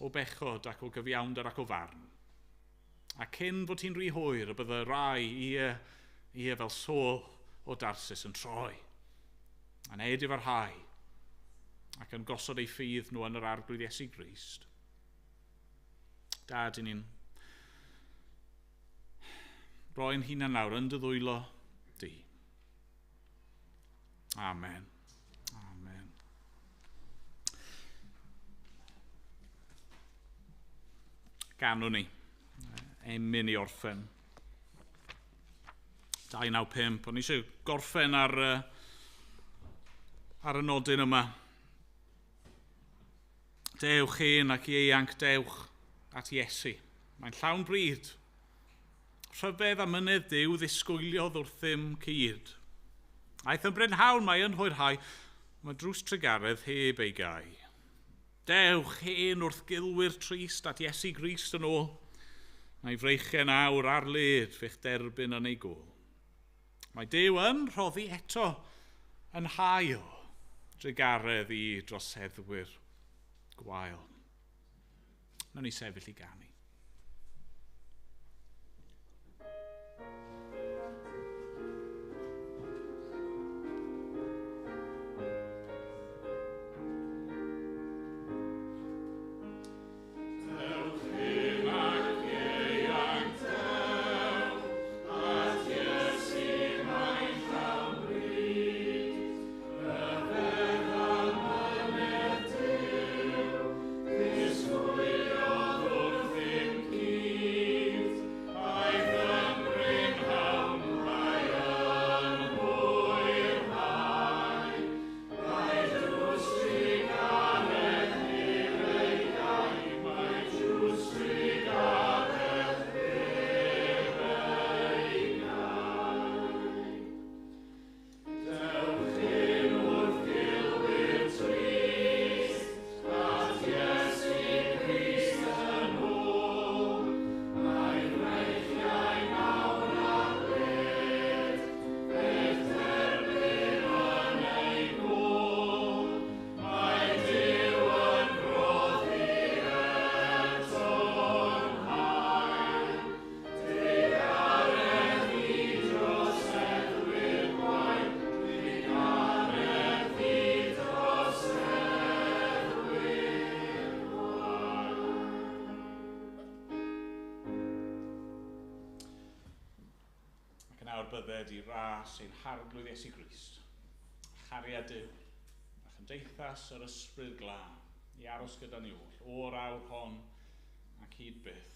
o bechod ac o gyfiawnder ac o farn. A cyn fod hi'n rhy hwyr y bydde rai ie fel Saul o Darsus yn troi, a'n edifarhau ac yn gosod eu ffydd nhw yn yr Arglwydd Iesu Grist. Dad, i ni'n roi'n hunan nawr yn dy ddwylo di. Amen. Amen. Ganwn ni emyn i orffen. 295. O'n i eisiau gorffen ar y nodyn yma. Dewch hen ac ieuanc, dewch at Iesu. Mae'n llawn bryd. Rhyfedd a mynydd Duw ddisgwyliodd wrthym cyd. Aeth yn brynhawn, mae yn hwyrhau. Mae drws trugaredd heb ei gau. Dewch hen wrth gilwyr trist at Iesu Grist yn ôl. Mae freichiau nawr ar led fe'ch derbyn yn ei gôl. Mae Duw yn rhoddi eto yn hael drugaredd i droseddwyr gwael. Nawn ni sefyll i ganu. Dewch hyn ac ieuanc dewch, at Iesu mae'n llawn bryd. Ryfedd amynedd Duw, ddisgwyliodd wrthym gyd. Aeth yn brynhawn, mae yn hwyrhau. Mae drws trugaredd heb ei gau, mae drws trugaredd heb ei gau. Dewch hyn wrth gilwyr trist, at Iesu Grist yn ôl. Mae freichiau nawr ar led, fe'ch derbyn yn ei gôl. Mae Duw yn rhoddi eto'n hael, trugaredd i droseddwyr gwael, trugaredd i droseddwyr gwael. Ac yn awr bydded i ras ein harglwydd Iesu Grist, chariad Duw, a chymdeithas yr ysbryd glân, i aros gyda ni oll, o'r awr hon ac hyd byth.